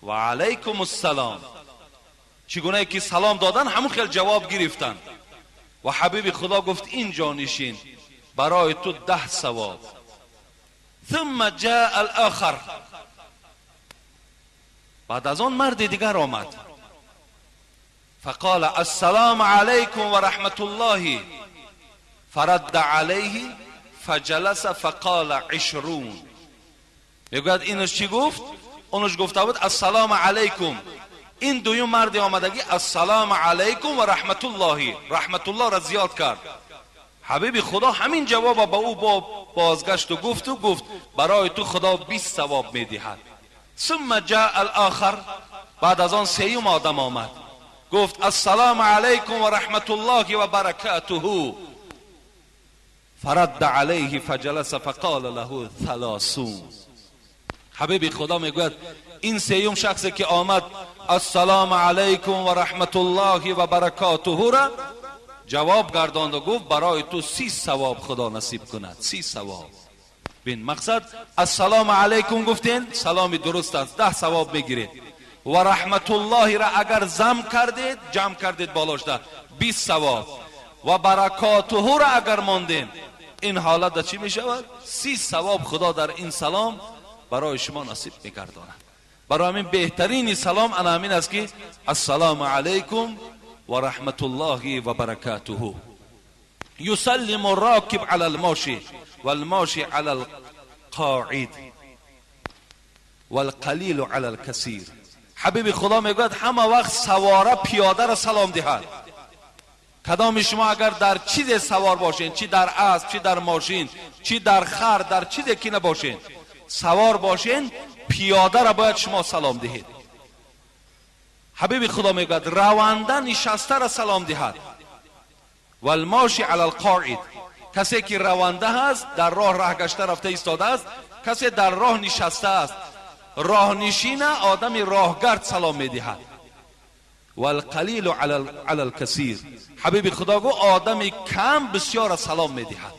B: و علیکم السلام. چگونه که سلام دادن، همون خیل جواب گرفتن و حبیب خدا گفت اینجا نشین، برای تو 10 ثواب. ثم جاء الاخر، بعد از آن مرد دیگر آمد، فقال السلام علیکم و رحمت الله، فرد علیه فجلس فقال 20. میگوید اینش چی گفت؟ اونش گفته بود السلام علیکم. این دویم مرد آمدگی السلام علیکم و رحمت الله، رحمت الله را زیاد کرد. حبیب خدا همین جواب با او با بازگشت و گفت و گفت برای تو خدا 20 ثواب میدهد. ثم جاء الاخر، بعد از آن سیوم آدم آمد، گفت السلام علیکم و رحمت الله و برکاته، فرد علیه فجلس فقال له 30. حبیب خدا میگوید این سیوم شخصی که آمد، السلام علیکم و رحمت الله و برکاته را جواب گرداند و گفت برای تو 30 ثواب خدا نصیب کند، 30 ثواب. بین، مقصد السلام علیکم گفتین، سلام درست است، 10 ثواب میگیرید و رحمت الله را اگر ضم کردید، جمع کردید، بالاش ده 20 ثواب و برکاته را اگر ماندین، این حالت چی می شود؟ 30 ثواب خدا در این سلام برای شما نصیب میگرداند. برای همین بهترین سلام انا همین است که السلام علیکم و رحمت الله و برکاته. یسلم الراکب علی الماشی والماشی علی القاعد والقلیل علی الکثیر. حبیب خدا میگوید همه وقت سواره پیاده را سلام دهد. کدام شما اگر در چیز سوار باشین، چی در اسب، چی در ماشین، چی در خر، در چیزی که نباشین، سوار باشین، پیاده را باید شما سلام دهید. حبیب خدا میگوید رونده نشسته را سلام دهد، والماشی علی القاعد. کسی که رونده هست، در راه راه گشته رفته ایستاده است، کسی در راه نشسته است، راه نشین، آدم راهگرد سلام میدهد. والقلیل علی الکثیر. حبیب خدا گو آدم کم بسیار سلام میدهد.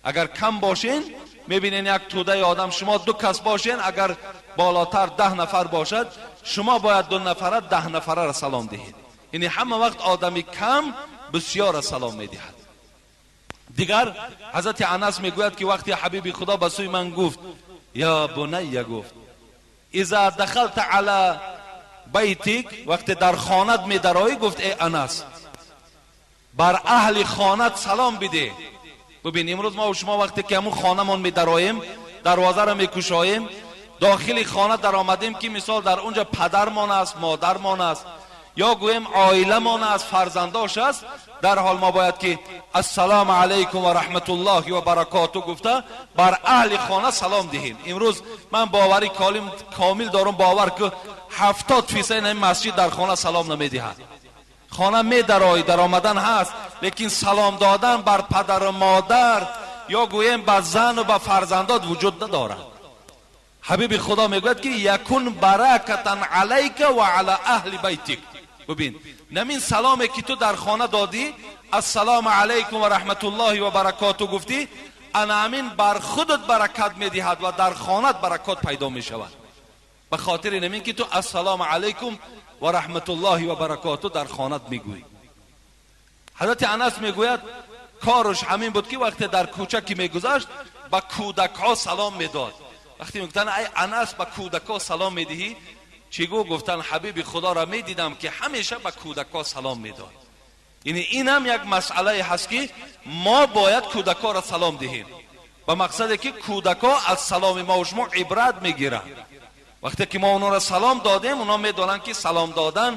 B: اگر کم باشین، میبینین یک توده آدم، شما دو کس باشین، اگر بالاتر 10 نفر باشد، شما باید دو نفره 10 نفره را سلام دهید. یعنی همه وقت آدمی کم بسیار سلام میدهد. دیگر حضرت انس میگوید که وقتی حبیب خدا به سوی من گفت یا بنی، گفت اذا دخلت علی بیتک، وقتی در خانت می درایی، گفت ای انس، بر اهل خانت سلام بده. ببین، امروز ما و شما وقتی که همون خانه‌مان می دراییم، دروازه را میکشاییم، داخل خانه در آمدیم که مثال در اونجا پدرمان است، مادرمان است، یا گویم عائلمان است، فرزنداش است، در حال ما باید که السلام علیکم و رحمت الله و برکاته گفته بر اهل خانه سلام دهیم. امروز من باوری کامل دارم، باور که 70٪ این مسجد در خانه سلام نمیدهد. خانه می درای، در آمدن هست، لیکن سلام دادن بر پدر و مادر یا گویم به زن و به فرزندات وجود ندارد. حبیب خدا میگوید که یکون برکتا علیک و علی اهل بیتک. ببین، نمین سلامی که تو در خانه دادی، السلام علیکم و رحمت الله و برکاته گفتی، انا همین بر خودت برکت میدهد و در خانت برکات پیدا میشود، به خاطر نمین که تو السلام علیکم و رحمت الله و برکاته در خانت میگویی. Ҳазрати Анас мегӯяд, кораш ҳамин буд, ки вақте дар кӯча ки мегузашт, ба кӯдакҳо салом медод. Вақте мегуфтанд: «Ай Анас, ба кӯдакҳо салом медиҳӣ?» Чӣ гу гуфтанд: «Ҳабиби Худоро медидам, ки ҳамеша ба кӯдакҳо салом медод». Яъне ин ҳам як масъалае ҳаст, ки мо бояд кӯдакҳоро салом диҳем, ба мақсаде ки кӯдакҳо аз саломи мо ва шумо ибрат мегиранд. Вақте ки мо онҳоро салом додем, онҳо медонанд, ки салом додан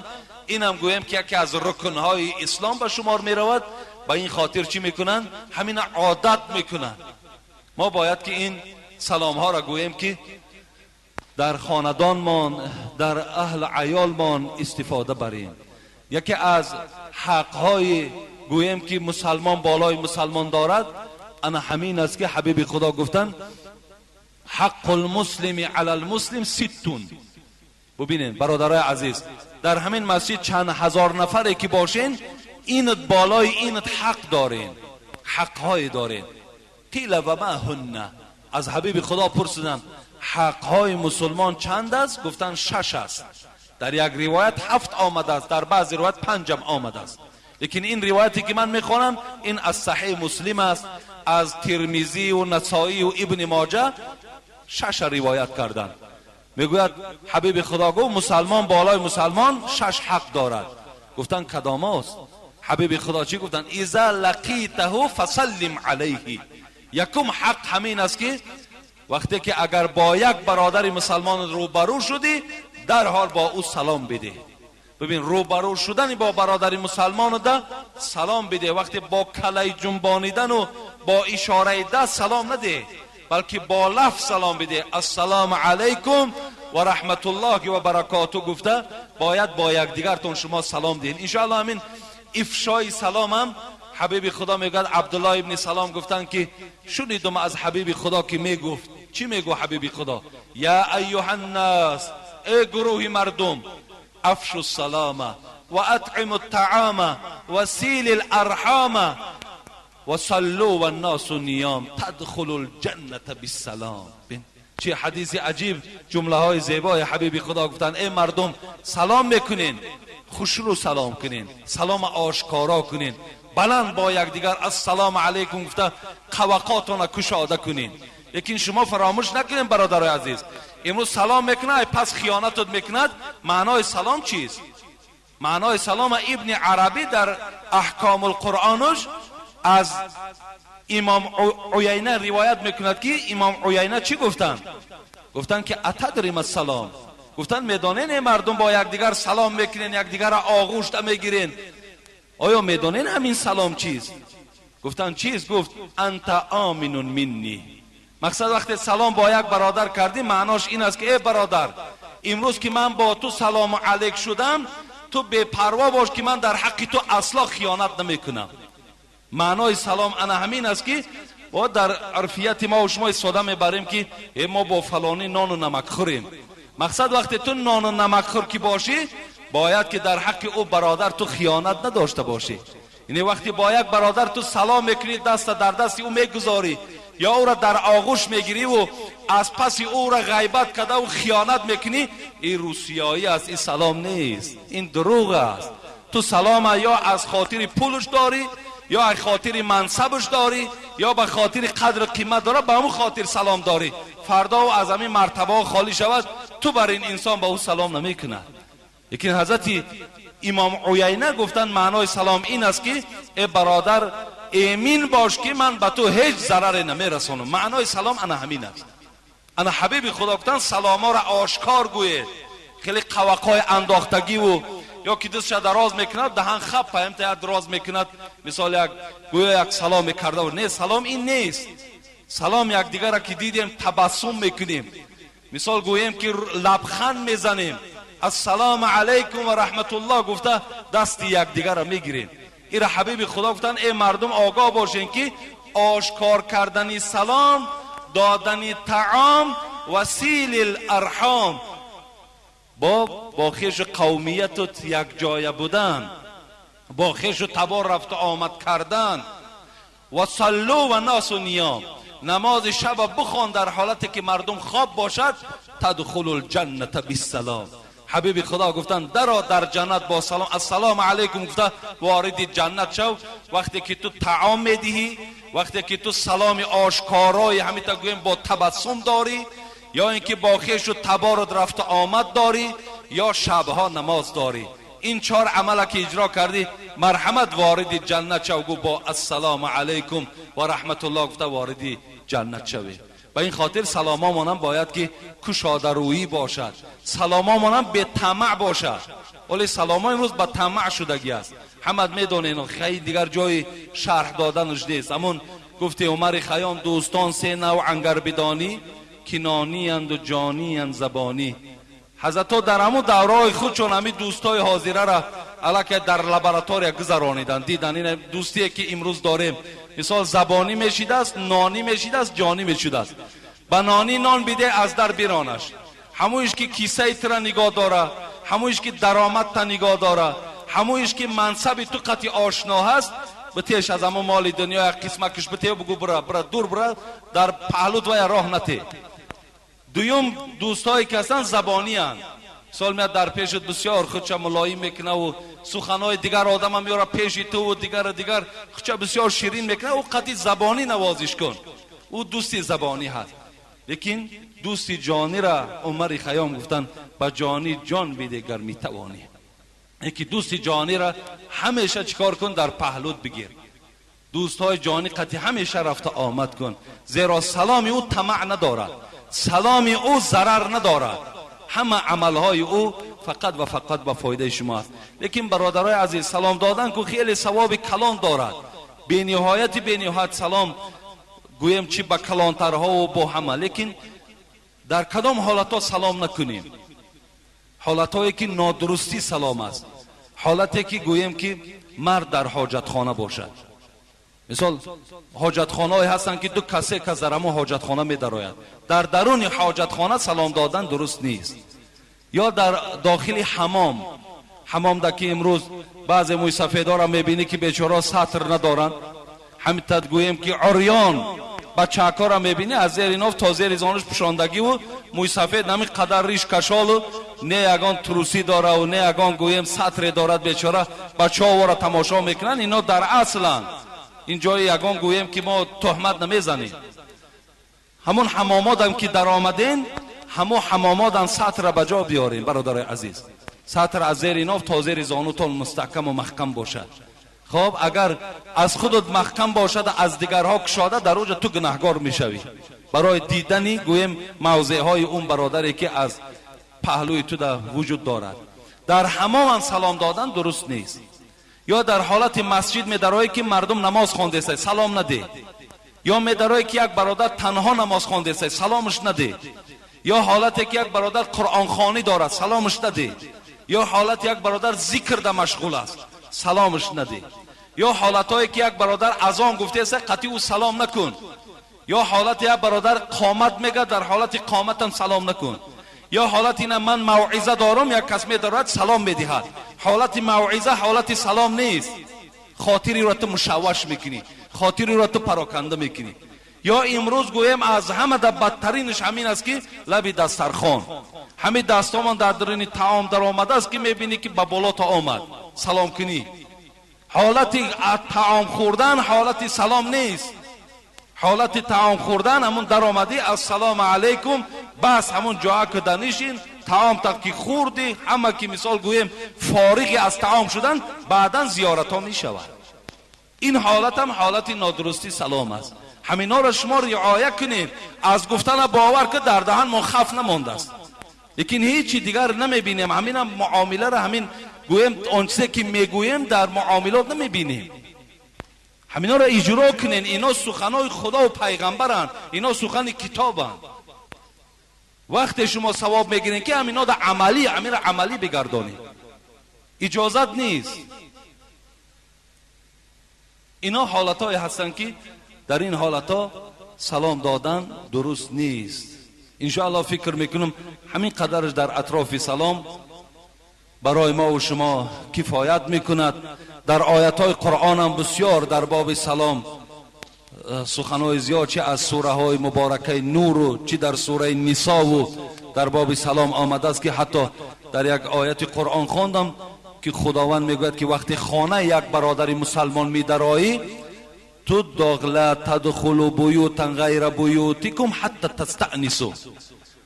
B: инам гӯем, ки яке аз рукнҳои ислом ба шумор меравад. Ба ин хотир чӣ мекунанд? Ҳамина одат мекунанд. Мо бояд ки ин саломҳоро гӯем, ки дар хонадонмон, дар аҳл аёлмон истифода барем. Яке аз ҳақҳои, гӯем, ки мусалмон болои мусалмон дорад, ана ҳамин аст, ки ҳабиби Худо гуфтанд: حق المسلم علی المسلم ست. Бубинед, бародарои азиз, дар ҳамин масҷид чанд ҳазор нафаре ки бошен, инат болои инат ҳақ дорен, ҳақҳое дорен. قيل وما هن. Аз ҳабиби Худо пурсиданд: «Ҳақҳои мусулмон чанд аст?» Гуфтанд: «Шаш аст». Дар як ривоят ҳафт омадааст, дар баъзе ривоят панҷам омадааст, лекин ин ривояте ки ман мехонам, ин аз Саҳеҳ Муслим аст, аз Тирмизӣ ва Насоӣ ва Ибни Моҷа шаша ривоят карданд. Мегӯяд, ҳабиби Худо гуфт: «Мусалмон болои мусалмон шаш ҳақ дорад». Гуфтанд: «Кадомост?» Ҳабиби Худо чӣ гуфтанд? إذا لقيته فسلم عليه. Якум ҳақ ҳамин аст, ки вақте ки агар бо як бародари мусалмон рӯбарӯ шудӣ, дарҳол бо ӯ салом бидеҳ. Бибин, рӯбарӯ шудани бо бародари мусалмонуда салом бидеҳ. Вақте бо калай ҷунбонидану бо ишораи даст салом надеҳ, балки бо лафз салом бидеҳ. «Ассалому алайкум ва раҳматуллоҳи ва баракоту» гуфта, бояд бо якдигартон шумо салом диҳед. Иншоаллоҳ, ҳамин ифшои саломам, ҳабиби Худо мегӯяд, Абдуллоҳ ибни Салом гуфтанд, ки шунидум аз ҳабиби Худо, ки мегуфт. Чӣ мегӯ ҳабиби Худо? يا أيها الناس, эй гурӯҳи мардум, أفشوا السلام وأطعموا الطعام وصلوا الأرحام وصلوا والناس نيام تدخلوا الجنة بسلام. Чӣ ҳадиси аҷиб, ҷумлаҳои зебои ҳабиби Худо гуфтанд: эй мардум, салом мекунен, хушрӯ салом кунен, салома ошкоро кунен, баланд бо якдигар «Ассалому алайкум» гуфта, қавақотона кушода кунен. Лекин шумо фаромӯш накунед, бародарои азиз, имрӯз салом мекунад, пас хиёнатот мекунад. Маънои салом чист? Маънои салома Ибни Арабӣ дар Аҳкомулқуръонуш аз имом Уяйна ривоят мекунад, ки имом Уяйна чӣ гуфтанд? Гуфтанд, ки أتدري ما السلام. Гуфтанд: «Медонен, эй мардум, бо якдигар салом мекунен, якдигарро оғӯшта мегирен, оё медонен ҳамин салом чист?» Гуфтанд: «Чист?» Гуфт: أنت آمن مني. Мақсад, вақте салом бо як бародар кардӣ, маънош ин аст, ки эй бародар, имрӯз ки ман бо ту салому алейк шудам, ту бепарво бош, ки ман дар ҳаққи ту асло хиёнат намекунам. Маънои салом ана ҳамин аст, ки бо дар урфияти мо шумо истифода мебарем, ки э мо бо фалонӣ нону намак хӯрем. Мақсад, вақте ту нону намакхӯр ки бошӣ, бояд ки дар ҳаққи ӯ бародар ту хиёнат надошта бошӣ. Яъне вақте бо як бародар ту салом мекунӣ, даста дар дасти ӯ мегузорӣ ё ӯро дар оғӯш мегирӣву аз паси ӯро ғайбат кардаву хиёнат мекунӣ, ин русиёӣ аст, ин салом нест, ин дурӯғ аст. Ту салома ё аз хотири пулш дорӣ, ё аз хотири мансабш дорӣ, ё ба хотири қадру қимат дора, ба ҳамун хотир салом дорӣ. Фардо ӯ аз ҳамин мартабаҳо холӣ шавад, ту бар ин инсон ба ӯ салом намекунад. Лекин ҳазрати имом Уяйна гуфтанд: маънои салом ин аст, ки э бародар, эмин бош, ки ман ба ту ҳеҷ зараре намерасонам. Маънои салом ана ҳамин аст. Ана ҳабиби Худо гуфтанд: «Саломоро ошкор гӯед». Хеле қавақҳои андохтагиву ё ки дастша дароз мекунад, даҳан хап паямта як дароз мекунад, мисол як гӯё як салом мекарда. Не, салом ин нест. Салом якдигарро ки дидем, табассум мекунем, мисол гӯем, ки лабханд мезанем, «Ассалому алайкум ва раҳматуллоҳ» гуфта, дасти якдигарро мегирем. Ира ҳабиби Худо гуфтанд: «Эй мардум, огоҳ бошен, ки ошкор кардани салом, додани таом ва صلة الأرحام, бо хешу қавмияту якҷоя будан, бо хешу табор рафту омад кардан, وصلوا والناس نيام, намози шаба бихон дар ҳолате ки мардум хоб бошад, تدخلوا الجنة بسلام». Ҳабиби Худо гуфтанд: даро дар ҷаннат бо салом, ассалому алайкум гуфта вориди ҷаннат шав. Вақте ки ту таом медиҳӣ, вақте ки ту саломи ошкорои ҳамита гӯем бо табассум дорӣ, ё ин ки бо хешу таборут рафту омад дорӣ, ё шабҳо намоз дорӣ, ин чор амала ки иҷро кардӣ, марҳамат, вориди ҷаннат шав. Гӯ бо ассалому алайкум ва раҳматуллоҳ гуфта вориди ҷаннат шавед. Ба ин хотир саломомонам бояд ки кушодарӯӣ бошад, саломомонам бетамаъ бошад. Вале саломо имрӯз ба тамаъ шудагӣ аст, ҳамат медонед, хеле дигар ҷои шарҳ доданаш нест. Ҳамун гуфти Умари Хайём: дӯстон се навъ ангар бидонӣ, ки нониянду ҷониянд, забонӣ. Ҳазратҳо дар ҳамун давраҳои худшон ҳамин дӯстҳои ҳозирара аллакай дар лаборатория гузарониданд, дидан ин дӯстие ки имрӯз дорем, мисол, забонӣ мешидааст, нонӣ мешидааст, ҷонӣ мешудааст. Ба нонӣ нон биде, аз дар биронаш. Ҳамоиш ки кисаи тура нигоҳ дора, ҳамоиш ки даромадта нигоҳ дора, ҳамоиш ки мансаби ту қати ошно ҳаст, битеш аз ҳамон моли дунё як қисмакаш бите, бугӯ: бура, бура, дур бура, дар паҳлут вая роҳ нате. Дуюм, дӯстҳое ки ҳастанд, забониянд. Мисол, меяд дар пешат бисёр худша мулоим мекунаву суханҳои дигар одама меёра пеши туву дигару дигар, худша бисёр ширин мекуна. Ӯ қати забонӣ навозиш кун, ӯ дӯсти забонӣ ҳаст. Лекин дӯсти ҷонира Умари Хайём гуфтанд: ба ҷонӣ ҷон биде, гар метавонӣ. Яки дӯсти ҷонира ҳамеша чӣ кор кун? Дар паҳлут бигир. Дӯстҳои ҷонӣ қати ҳамеша рафта омад кун, зеро саломи ӯ тамаъ надорад, саломи ӯ зарар надорад, ҳама амалҳои ӯ фақат ва фақат ба фоидаи шумо аст. Лекин, бародарои азиз, салом додан ку хеле савоби калон дорад, бениҳояти бениҳоят. Салом гӯем чи ба калонтарҳову бо ҳама, лекин дар кадом ҳолатҳо салом накунем? Ҳолатҳое ки нодурустӣ салом аст. Ҳолате ки гӯем ки мард дар ҳоҷатхона бошад. Мисол, ҳоҷатхонаҳое ҳастанд, ки ду касе кас дар ҳамон ҳоҷатхона медарояд. Дар даруни ҳоҷатхона салом додан дуруст нест. Ё дар дохили ҳамом. Ҳамомда ки имрӯз баъзе мӯйсафедора мебинӣ, ки бечора сатр надоранд, ҳамитад гӯем ки урён бачаакора мебинӣ, аз зери ноф то зери зонуш пӯшондагиву мӯйсафед, ҳамин қадар риш кашолу, не ягон трусӣ дораву, не ягон гӯем сатре дорад. Бечора бачаҳо тамошо мекунанд. Ино дар асланд ин ҷои ягон гӯем ки мо туҳмат намезанем. Ҳамун ҳамомодам ки даромаден, ҳамун ҳамомодан сатра ба ҷо биёрем, бародарои азиз. Сатр аз зери ноф то зери зонутон мустаҳкаму маҳкам бошад. Хоб, агар аз худут маҳкам бошад, аз дигарҳо кушода, дар оҷа ту гунаҳгор мешавӣ барои дидани гӯем мавзеъҳои он бародаре ки аз паҳлӯи ту да вуҷуд дорад. Дар ҳамомам салом додан дуруст нест. Ё дар ҳолати масҷид медароӣ, ки мардум намоз хондеста, салом надеҳ. Ё медароӣ, ки як бародар танҳо намоз хондеста, саломаш надеҳ. Ё ҳолате ки як бародар қуръонхонӣ дорад, саломаш надеҳ. Ё ҳолати як бародар зикрда машғул аст, саломаш надеҳ. Ё ҳолатҳое ки як бародар азон гуфтеста, қатъи ӯ салом накун. Ё ҳолати як бародар қомат мега, дар ҳолати қоматам салом накун. Ё ҳолати ина ман мавъиза дорам, як кас медорад, салом медиҳад. Ҳолати мавъиза ҳолати салом нест. Хотириро ту мушавваш мекунӣ, хотириро ту пароканда мекунӣ. Ё имрӯз гӯем, аз ҳамада бадтаринаш ҳамин аст, ки лаби дастархон ҳамин дастомон дар даруни таом даромадааст, ки мебинӣ, ки ба боло то омад салом кунӣ. Ҳолати таом хӯрдан ҳолати салом нест. Ҳолати таом хӯрдан ҳамун даромадӣ, ассалому алайкум, бас, ҳамун ҷоа ки данишин, таом та ки хӯрдӣ, ҳама ки мисол гӯем фориғи аз таом шудан, баъдан зиёратҳо мешавад. Ин ҳолатам ҳолати нодурустӣ салом аст. Ҳаминҳоро шумо риоя кунед. Аз гуфтана бовар ки дар даҳан мо хаф намондааст, лекин ҳечи дигар намебинем. Ҳаминам муомиларо, ҳамин гӯем он чизе ки мегӯем, дар муомилот намебинем. Ҳаминҳоро иҷро кунен. Ино суханои Худову пайғамбаранд, ино сухани китобанд. Вақте шумо савоб мегиред, ки ҳамино да амалӣ, ҳаминро амалӣ бигардонед, иҷозат нест. Ино ҳолатҳое ҳастанд, ки дар ин ҳолатҳо салом додан дуруст нест. Иншоалло, фикр мекунам, ҳамин қадараш дар атрофи салом барои мо ва шумо кифоят мекунад. Дар оятҳои Қуръонам бисёр дар боби салом суханҳои зиёд, чи аз сураҳои муборакаи Нуру, чи дар сураи Нисову дар боби салом омадааст, ки ҳатто дар як ояти Қуръон хондам, ки Худованд мегӯяд, ки вақте хонаи як бародари мусалмон медароӣ, ту ла тадхулу буютан ғайра буютикум ҳатта тастаънису.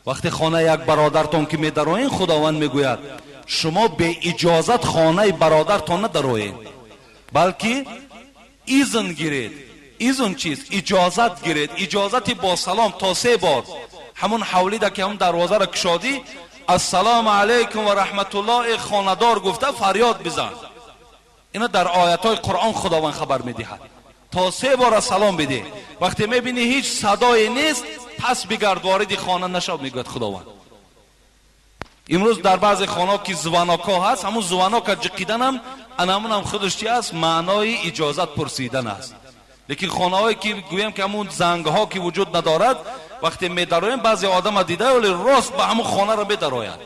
B: Вақте хонаи як бародартон ки медароен, Худованд мегӯяд, шумо беиҷозат хонаи бародартон надароед, балки изн гиред. Изн чист? Иҷозат гиред, иҷозати бо салом то се бор. Ҳамун ҳавлида ки ҳамун дарвозаро кушодӣ, ассалому алайкум ва раҳматуллоҳ, хонадор, гуфта фарёд бизан. Ина дар оятҳои Қуръон Худованд хабар медиҳад. То се бора салом бидеҳ. Вақте мебинӣ, ҳеҷ садое нест, пас бигард, вориди хона нашав, мегӯяд Худованд. Имрӯз дар баъзе хонаҳо ки звонокҳо ҳаст, ҳамун звонока ҷиқиданам анамунам худаш чи аст? Маънои иҷозат пурсидан аст. Лекин хонаҳое ки гӯем ки ҳамун зангҳо ки вуҷуд надорад, вақте медароем, баъзе одама дида, вале рост ба ҳамун хонаро медарояд,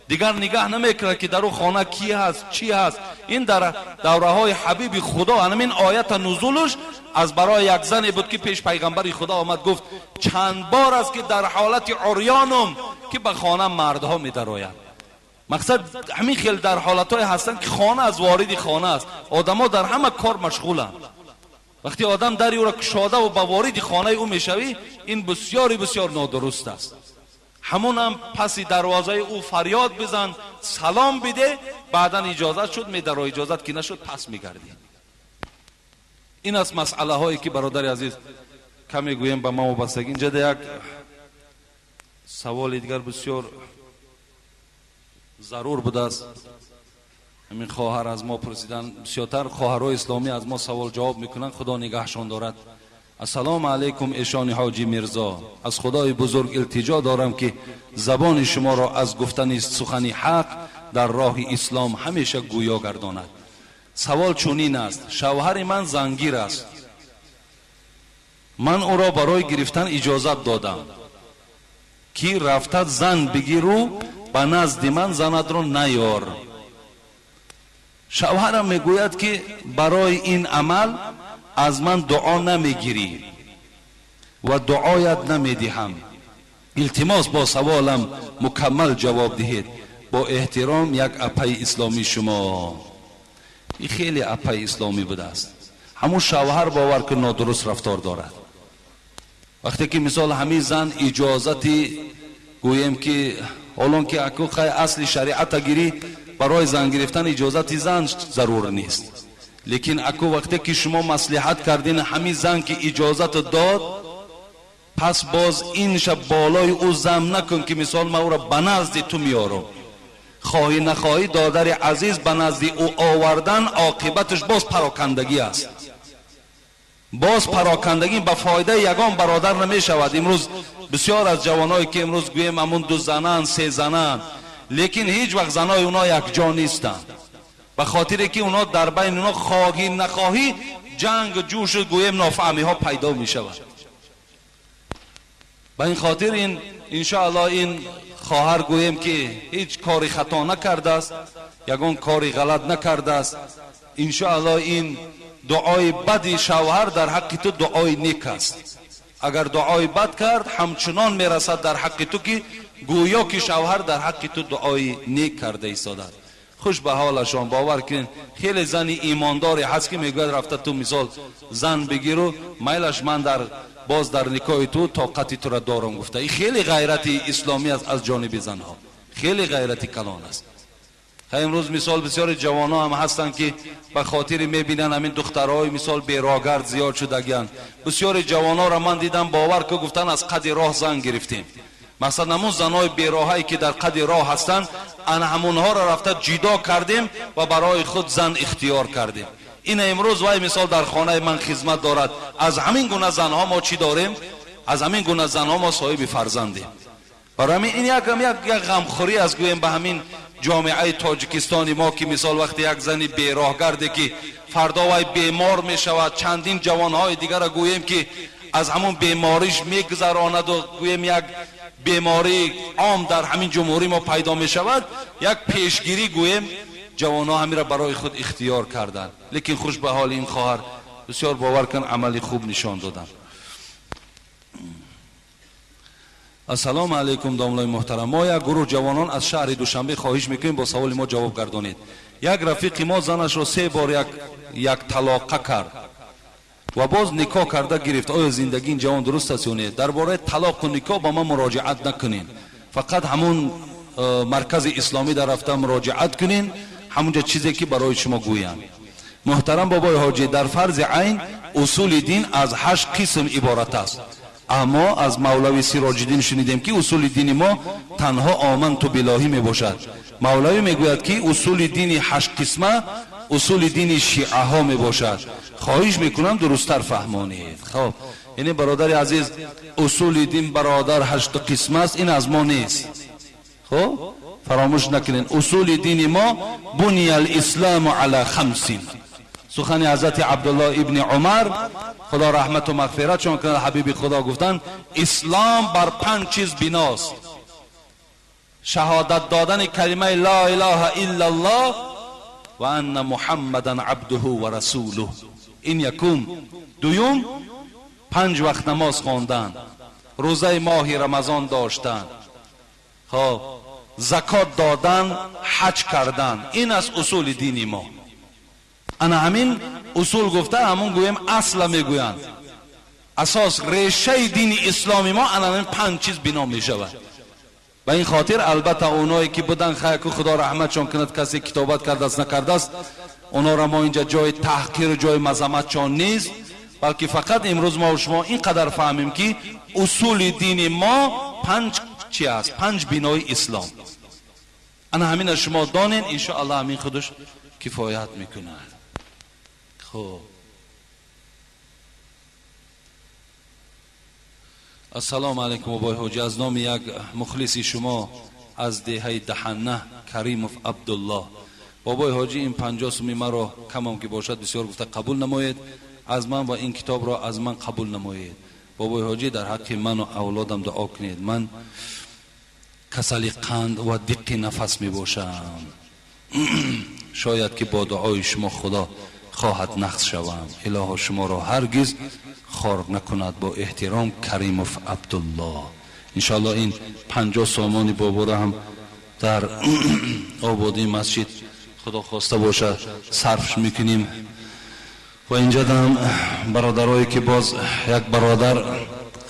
B: дигар нигаҳ намекунад, ки дар ӯ хона ки ҳаст, чӣ ҳаст. Ин дар давраҳои ҳабиби Худо анамин оята нузулуш аз барои як зане буд, ки пеш пайғамбари Худо омад, гуфт: чанд бор аст, ки дар ҳолати урёнум, ки ба хона мардҳо медароянд. Мақсад, ҳамин хел дар ҳолатҳое ҳастанд, ки хона аз вориди хона аст, одамо дар ҳама кор машғуланд. Вақте одам дари ӯро кушодаву ба вориди хонаи ӯ мешавӣ, ин бисёри бисёр нодуруст аст. Ҳамунам паси дарвозаи ӯ фарёд бизан, салом биде, баъдан иҷозат шуд, медаро, иҷозат ки нашуд, пас мегардӣ. Ин аст масъалаҳое, ки, бародари азиз, каме гӯем ба ма вобастагӣ. Инҷа як саволи дигар бисёр зарур будааст. Ҳамин хоҳар аз мо пурсидан. Бисёртар хоҳарҳои исломӣ аз мо савол ҷавоб мекунанд, Худо нигаҳшон дорад. Ассалому алайкум, эшони ҳоҷӣ Мирзо. Аз Худои бузург илтиҷо дорам, ки забони шуморо аз гуфтани сухани ҳақ дар роҳи ислом ҳамеша гӯё гардонад. Савол чунин аст: шавҳари ман зангир аст. Ман ӯро барои гирифтан иҷозат додам, ки рафта зан бигиру ба назди ман занатро наёр. Шавҳарам мегӯяд, ки барои ин амал аз ман дуо намегирӣ ва дуоят намедиҳам. Илтимос, бо саволам мукаммал ҷавоб диҳед. Бо эҳтиром, як апаи исломии шумо. Ин хеле апаи исломӣ будааст. Ҳамун шавҳар, бовар кун, нодуруст рафтор дорад. Вақте ки мисол ҳамин зан иҷозати, гӯем ки, ҳолон ки аку хай, асли шариата гирӣ, барои зан гирифтан иҷозати зан зарур нест. Лекин аку вақте ки шумо маслиҳат кардин, ҳамин зан ки иҷозат дод, пас боз инша болои ӯ зам накун, ки мисол ман ӯро ба назди ту меорам. Хоҳӣ нахоҳӣ, додари азиз, ба назди ӯ овардан оқибаташ боз парокандагӣ аст. Боз парокандагӣ ба фоидаи ягон бародар намешавад. Имрӯз бисёр аз ҷавоное, ки имрӯз гӯем ҳамун ду занан, се занан, лекин ҳеҷ вақт занои онҳо якҷо нестанд, ба хотире ки онҳо дар байни онҳо, хоҳӣ нахоҳӣ, ҷанг, ҷӯшу гӯем нофаҳмиҳо пайдо мешавад. Ба ин хотир ин, иншоаллоҳ, ин хоҳар, гӯем ки, ҳеҷ кори хато накардааст, ягон кори ғалат накардааст. Иншоаллоҳ, ин дуои бади шавҳар дар ҳаққи ту дуои нек аст. Агар дуои бад кард, ҳамчунон мерасад дар ҳаққи ту, ки гӯё ки шавҳар дар ҳаққи ту дуои нек карда истодааст. Хуш ба ҳолашон. Бовар кунед, хеле зани имондоре ҳаст, ки мегӯяд: рафта ту мисол зан бигиру, майлаш, ман дар боз дар никоҳи ту тоқати тура дорам, гуфта. Ин хеле ғайрати исломӣ аст аз ҷониби занҳо, хеле ғайрати калон аст. Имрӯз мисол бисёри ҷавонҳо ҳам ҳастанд, ки ба хотири мебинанд, ҳамин духтарҳои мисол берогард зиёд шудагианд. Бисёри ҷавонҳоро ман дидам, бовар ку, гуфтан: аз қади роҳ зан гирифтем. Масалан, ҳамун занои бероҳае, ки дар қади роҳ ҳастанд, ана ҳамунҳоро рафта ҷидо кардем ва барои худ зан ихтиёр кардем. Ина имрӯз вай мисол дар хонаи ман хизмат дорад. Аз ҳамин гуна занҳо мо чӣ дорем? Аз ҳамин гуна занҳо мо соҳиби фарзандем. Барои ҳамин ин як ғамхӯрӣ аст, гӯем, ба ҳамин ҷомеаи Тоҷикистони мо, ки мисол вақте як зани бероҳгарде, ки фардо вай бемор мешавад, чандин ҷавонҳои дигарро, гӯем ки, аз ҳамун бемориш мегузаронаду, гӯем, як бемории ом дар ҳамин ҷумҳурӣ мо пайдо мешавад. Як пешгирӣ, гӯем, ҷавонҳо ҳамира барои худ ихтиёр карданд. Лекин хуш ба ҳоли ин хоҳар, бисёр, бовар кун, амали хуб нишон доданд. Ассалому алайкум, домлаи муҳтарам. Мо як гурӯҳ ҷавонон аз шаҳри Душанбе хоҳиш мекунем, бо саволи мо ҷавоб гардонед. Як рафиқи мо занашро се бор як талоқа кард ва боз никоҳ карда гирифт. Оё зиндагии ин ҷавон дуруст аст ё не? Дар бораи талоқу никоҳ ба ман муроҷиат накунед, фақат ҳамун маркази исломӣ дар рафта муроҷиат кунед, ҳамунҷа чизе ки барои шумо гӯянд. Муҳтарам бобои ҳоҷӣ, дар фарзи айн усули дин аз 8 қисм иборат аст, аммо аз мавлави Сироҷиддин шунидем, ки усули дини мо танҳо оманту биллоҳӣ мебошад. Мавлавӣ мегӯяд, ки усули дини 8 қисма усули дини шиаҳо мебошад. Хоҳиш мекунам, дурусттар фаҳмонед. Хоб, яъне, бародари азиз, усули дин, бародар, 8 қисм аст, ин аз мо нест. Хоб, фаромӯш накунед, усули дини мо буния алисламу ала хамсин. Сухани ҳазрати Абдулло ибни Умар, Худо раҳмату мағфиратшон кунад, ҳабиби Худо гуфтанд: ислом бар 5 чиз биност: шаҳодат додани калимаи ло илаҳа иллаллоҳ ва анна Муҳаммадан абдуҳу ва расулуҳ, ин якум. Дуюм, 5 вақт намоз хондан, рӯзаи моҳи Рамазон доштан, хоб, закот додан, ҳаҷ кардан. Ин аст усули дини мо. Ана ҳамин усул гуфта, ҳамун гӯем, асла мегӯянд, асос, решаи дини исломи мо ана ҳамин 5 чиз бино мешавад. Ба ин хотир, албатта, оное ки будан, хайку, Худо раҳматшон кунад, касе китобат кардааст, накардааст, онора мо инҷа ҷои таҳқиру ҷои мазаматшон нест, балки фақат имрӯз мо шумо ин қадар фаҳмем, ки усули дини мо 5 чи аст, 5 бинои ислом. Ана ҳамина шумо донед, иншоаллоҳ, ҳамин худаш кифоят мекунад. Хуб, ассалому алайкум, бобои ҳоҷӣ, аз номи як мухлиси шумо аз деҳаи Даҳанна, Каримов Абдуллоҳ. Бобои ҳоҷӣ, ин 50 суми маро, камам ки бошад, бисёр гуфта, қабул намоед аз ман ва ин китобро аз ман қабул намоед. Бобои ҳоҷӣ, дар ҳаққи ману авлодам дуо кунед, ман касали қанд ва диққи нафас мебошам, шояд ки бо дуои шумо, Худо хоҳад, нақс шавам. Илоҳо, шуморо ҳаргиз хор накунад. Бо эҳтиром, Каримов Абдуллоҳ. Иншоаллоҳ, ин 50 сомони бобора ҳам дар ободии масҷид, Худо хоста бошад, сарф мекунем. Ва инҷа дам бародарое ки боз як бародар,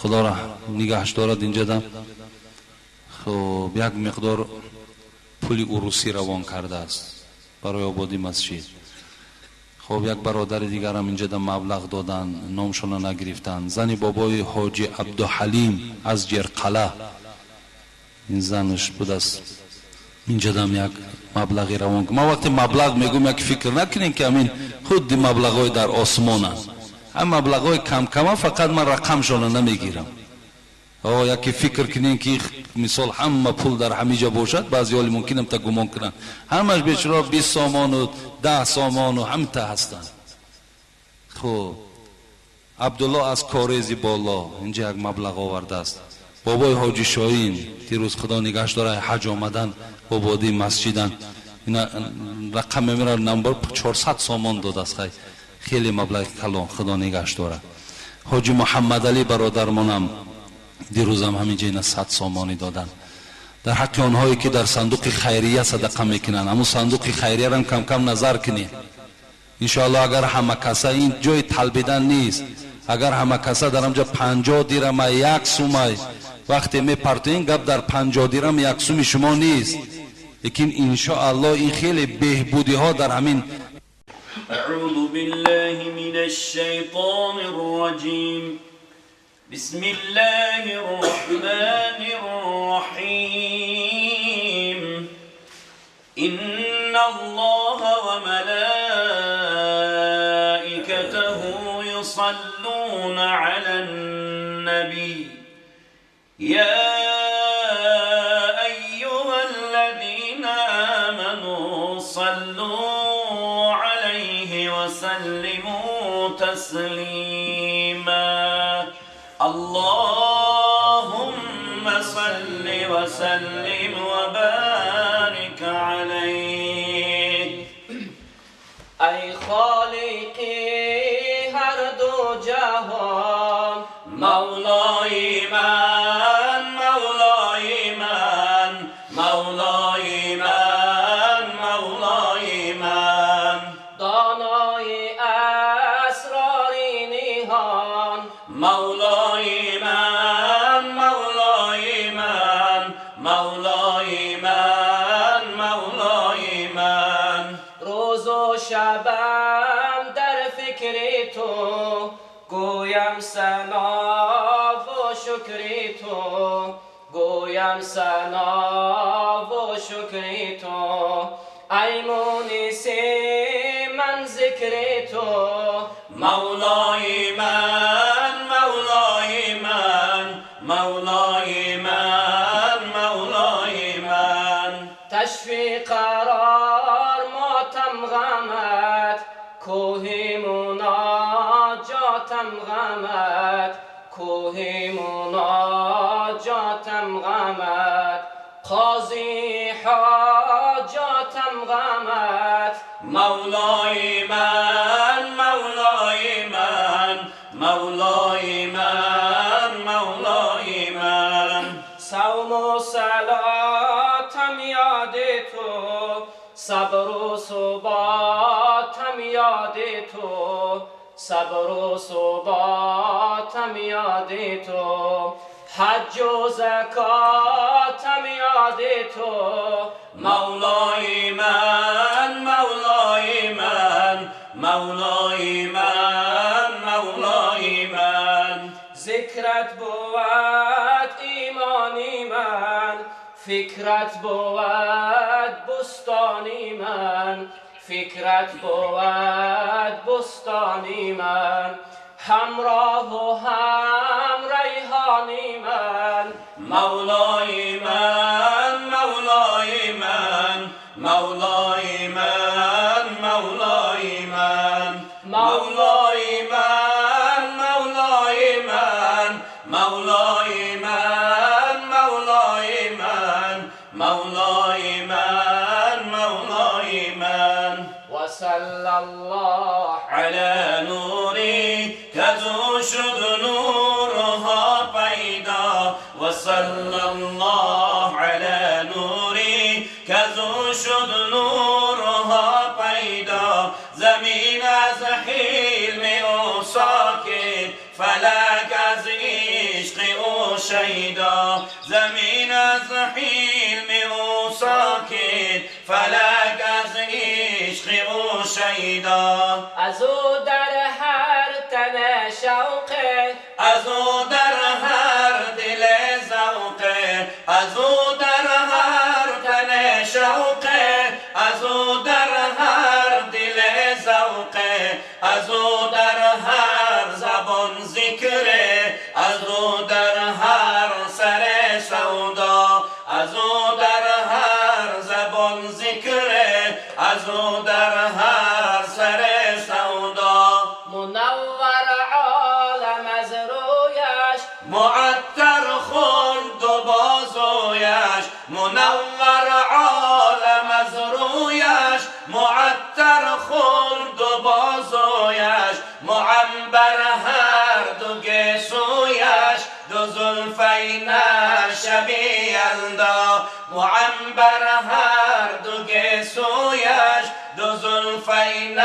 B: Худоро нигаҳш дорад, инҷа дам, хуб, як миқдор пули урусӣ равон кардааст барои ободии масҷид. Хоб, як бародари дигарам инҷа дам маблағ додан, номшона нагирифтанд. Зани бобои ҳоҷи Абдуҳалим аз Ҷерқала, ин занаш будааст, инҷа дам як маблағи равон. Ман вақте маблағ мегӯм, як фикр накунем, ки ҳамин худди маблағҳои дар осмонанд. Ҳам маблағҳои камкама, фақат ман рақамшона намегирам. О, яке фикр кунем, ки мисол ҳама пул дар ҳамиҷа бошад, баъзеҳоли мумкинам та гумон кунанд, ҳамаш бечора 20 сомону 10 сомону ҳамта ҳастанд. Хуб, Абдулло аз Корези Боло инҷа як маблағ овардааст. Бобои ҳоҷи Шоин дирӯз, Худо нигаҳш дора, ҳаҷ омадан, ободии масҷидан, ина рақам мемира, намбар, 400 сомон додааст. Хай, хеле маблағи калон, Худо нигаҳш дора. Ҳоҷи Муҳаммадалӣ бародармонам дирӯзам ҳаминҷа ина 100 сомонӣ доданд. Дар ҳаққи онҳое ки дар сандуқи хайрия садақа мекунанд, ҳамун сандуқи хайриярам кам-кам назар кунед, иншоаллоҳ. Агар ҳама каса, ин ҷои талбидан нест, агар ҳама каса дар ҳамҷа 50 дирама, як сумай вақте мепартоин, гап дар 50 дирам, як суми шумо нест, лекин иншоаллоҳ ин хеле беҳбудиҳо дар ҳамин.
C: أعوذ بالله من الشيطان الرجيم. بسم الله الرحمن الرحيم. إن الله وملائكته يصلون على النبي، يا أيها الذين آمنوا صلوا عليه وسلموا تسليما. اللهم صل وسلم وبارك عليه.
D: ای خالقی هر دو جهان،
C: مولای من، مولای مولای من، مولای من.
D: روز و شبم در فکر تو، گویم ثنا و شکر تو، گویم ثنا و شکر تو. ای مونس من ذکر تو،
C: مولای من، مولای من، مولای من، مولای من.
D: تشفی قرار ماتم غمت، کوه مناجاتم غمت، کوه مناجاتم غمت، قاضی حاجاتم غمت.
C: مولای من، مولای من، مولای من، مولای من.
D: صوم و صلاتم یاد تو، صبر و ثباتم یاد تو، صبر و ثباتم یاد تو، حج و زکاتم یاد تو.
C: مولای من، مولای من، مولای من، مولای من.
D: ذکرت بود ایمانی من، فکرت بود بستانی من، فکرت بود بستانی من، همراه و هم ریحانی من.
C: مولای من، مولای من، مولای من، مولای من، مولای من، مولای من، مولای من، مولای من، مولای من، مولای من.
D: وصلی الله
C: علی نوری کزو شد نورها پیدا، وصلی الله علی نوری کزو شد نورها پیدا. زمین از حلم او ساکت، فلک از عشق او شیدا. زمین از حلم او ساکت، فلک از عشق او شیدا.
D: از او در هر تن شوق،
C: از او در هر دل ذوق، از او در هر تن شوق، از او در هر دل ذوق، از او در هر زبان ذکر، از او در هر سر سودا، از او در هر زبان ذکر، از او در هر سر سودا.
D: منور عالم از رویش،
C: معطر خلد و بازویش، منور عالم از رویش، معطر خلد و بازویش، معنبر هر دو گیسویش، دو زلفین شب یلدا، معنبر هر دو گیسویش، دو زلفین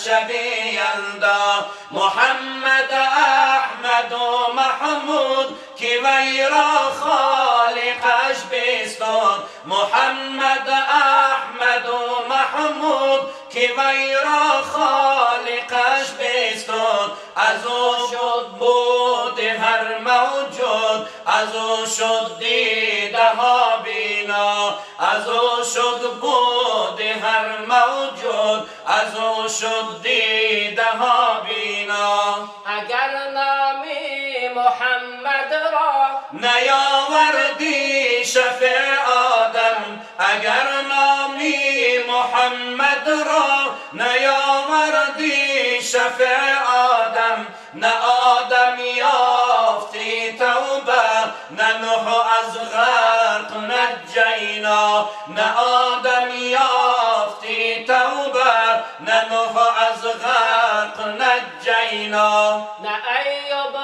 C: شب یلدا. محمد احمد و محمود که وی را خالقش بستاد، محمد احمد و محمود که وی را خالقش بستاد. از او شد بود هر موجود، از او شد دیده ها بینا، از او شد بود هر موجود، از او شد دیده ها بینا.
D: اگر نامی محمد را
C: نیاوردی شفیع آدم، اگر نامی محمد را نیاوردی شفیع آدم، نه آدم یافتی توبه، نه نوح از غرق نجینا، نه آدم یافتی توبه، نه نوح از غرق نجینا.
D: نه ایوب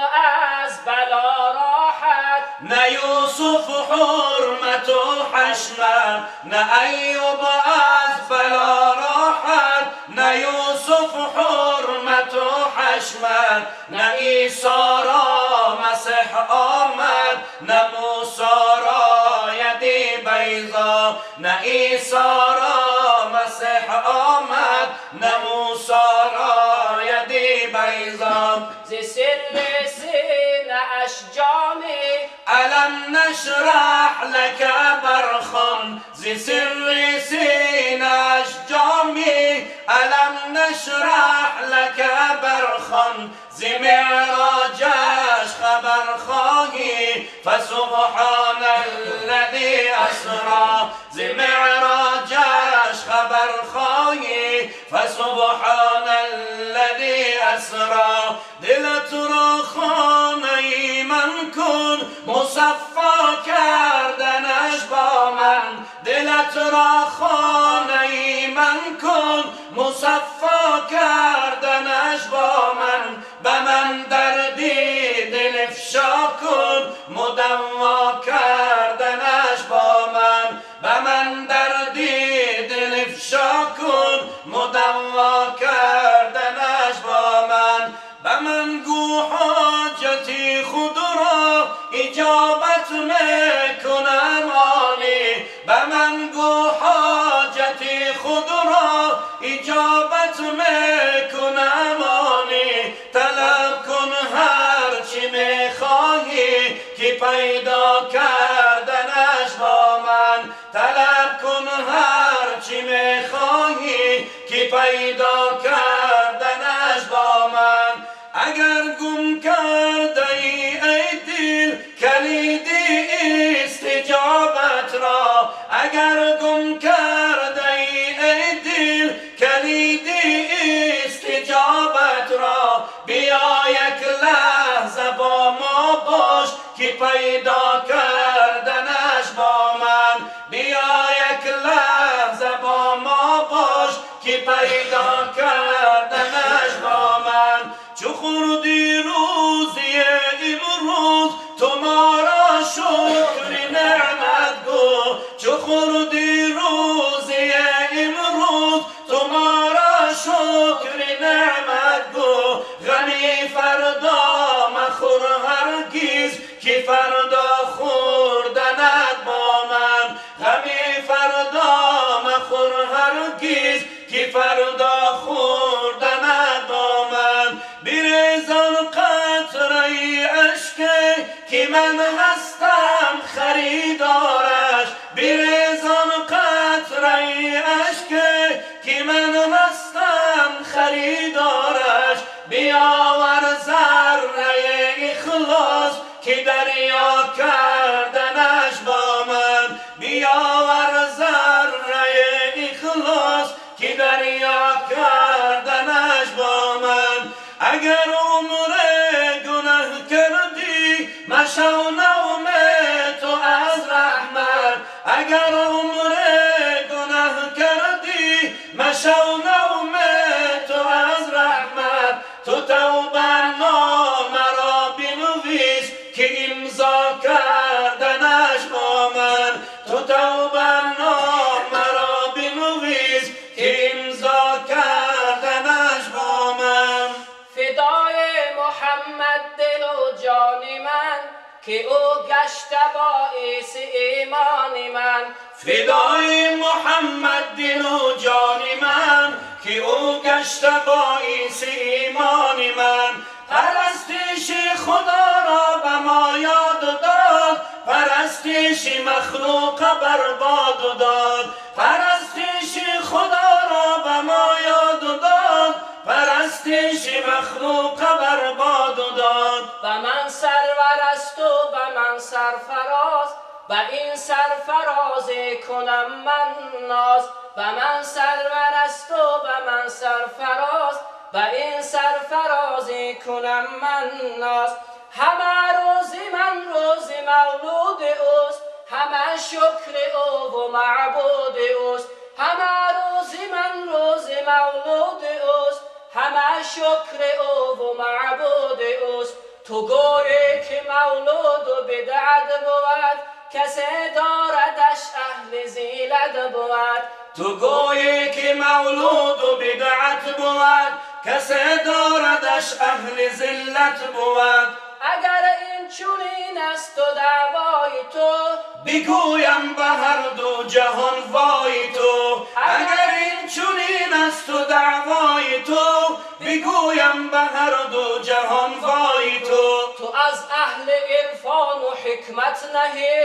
D: از بلا راحت،
C: نه یوسف حرمت و حشمت، نه ایوب از بلا راحت، نه یوسف حرمت و حشمت، نه عیسی را مسیح آمد، نه موسی را ید نه عیسی را مسیح آمد، نه موسی را یدی بیضا.
D: ز سر سینه اش جامی
C: الم نشرح لک برخان، ز سر سینه اش جامی الم نشرح لک برخان. ز معراجش خبر خواهی فسبحان الذی اسری، ز معراجش خبر خواهی فسبحان الذی اسری. دلت را خانه من کن، مصفا کردنش با من. دلت را خانه من کن، مصفا کردنش با من. به من دردی دل افشا کن، مدوا کردنش با من. به من دردی دل افشا کن، مدوا کردنش با من. به من گو حاجتی خود را اجابت میکنم آنی. به من گو حاجتی خود را اجابت میکنم آنی. طلب کن هر چی میخواهی که پیدا کردنش با من. طلب کن هر چی میخواهی که پیدا کردنش با من. اگر گم کرده ای ای دل کلید استجابت را، اگر گم کرده ای ای دل کلید استجابت را، بیا یک لحظه با ما باش که پیدا کردنش با من. بیا یک لحظه با ما باش که پیدا کردنش با من. چو خوردی روزی امروز تو ما را شکر نعمت گو. چو خوردی روزی امروز تو ما را شکر نعمت گو. غمی فردا مخور هرگز که فردا خوردنت با من. غمی فردا مخور هرگز که فردا خوردنت با من. بریز آن قطره اشک که من هستم خریدارش. بریز آن قطره اشک که من هستم خریدارش. بیاور ذره اخلاص که دریا کردنش با من. بیاور ذره اخلاص که دریا کردنش با من. اگر عمر گناه کردی مشو نوم تو از رحمت. اگر عمر گناه کردی مشو نوم تو از رحمت. تو توبه نامه را بنویس که امضا کردنش با من. تو توبه نامه را بنویس که امضا کردنش با من.
D: فدای محمد دل و جان من که او گشته باعث ایمان من.
C: فدای محمد دل و جان من که او گشته باعث ایمان من. پرستش خدا را به ما یاد داد، پرستش مخلوق برباد داد. پرستش خدا را به ما یاد داد، پرستش مخلوق برباد داد.
D: به من سرور است و به من سرفراز، به این سرفرازی کنم من ناز. به من سرور است و به من سرفراز، به این سرفرازی کنم من ناز. همه روزی من روز مولود اوست، همه شکر او و معبود اوست. همه روزی من روز مولود اوست، همه شکر او و معبود اوست. تو گویی که مولود و بدعت بود، کسی داردش اهل زیلت بود.
C: تو گویی که مولود و بدعت بود، کسی داردش اهل ذلت بود.
D: اگر این چنین است و دعوای تو،
C: بگویم به هر دو جهان وای تو. اگر این چنین است و دعوای تو، بگویم به هر دو جهان وای تو.
D: تو از اهل عرفان و حکمت نهی،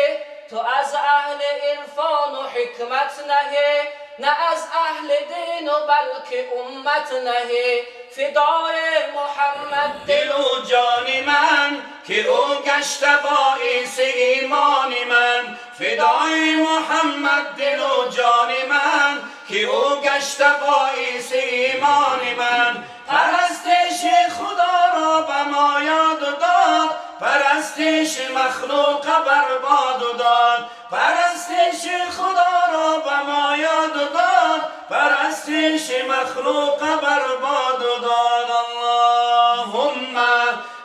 D: تو از اهل عرفان و حکمت نهی، نه از اهل دین و بلکه امت نهی. فدای محمد
C: دل و جان من، که او گشت باعث ایمان من. فدای محمد دل و جان من، که او گشت باعث ایمان من. پرستش خدا را به ما یاد داد، پرستش مخلوق برباد داد. پرستش خدا را به ما یاد داد، پرستش مخلوق برباد داد. اللهم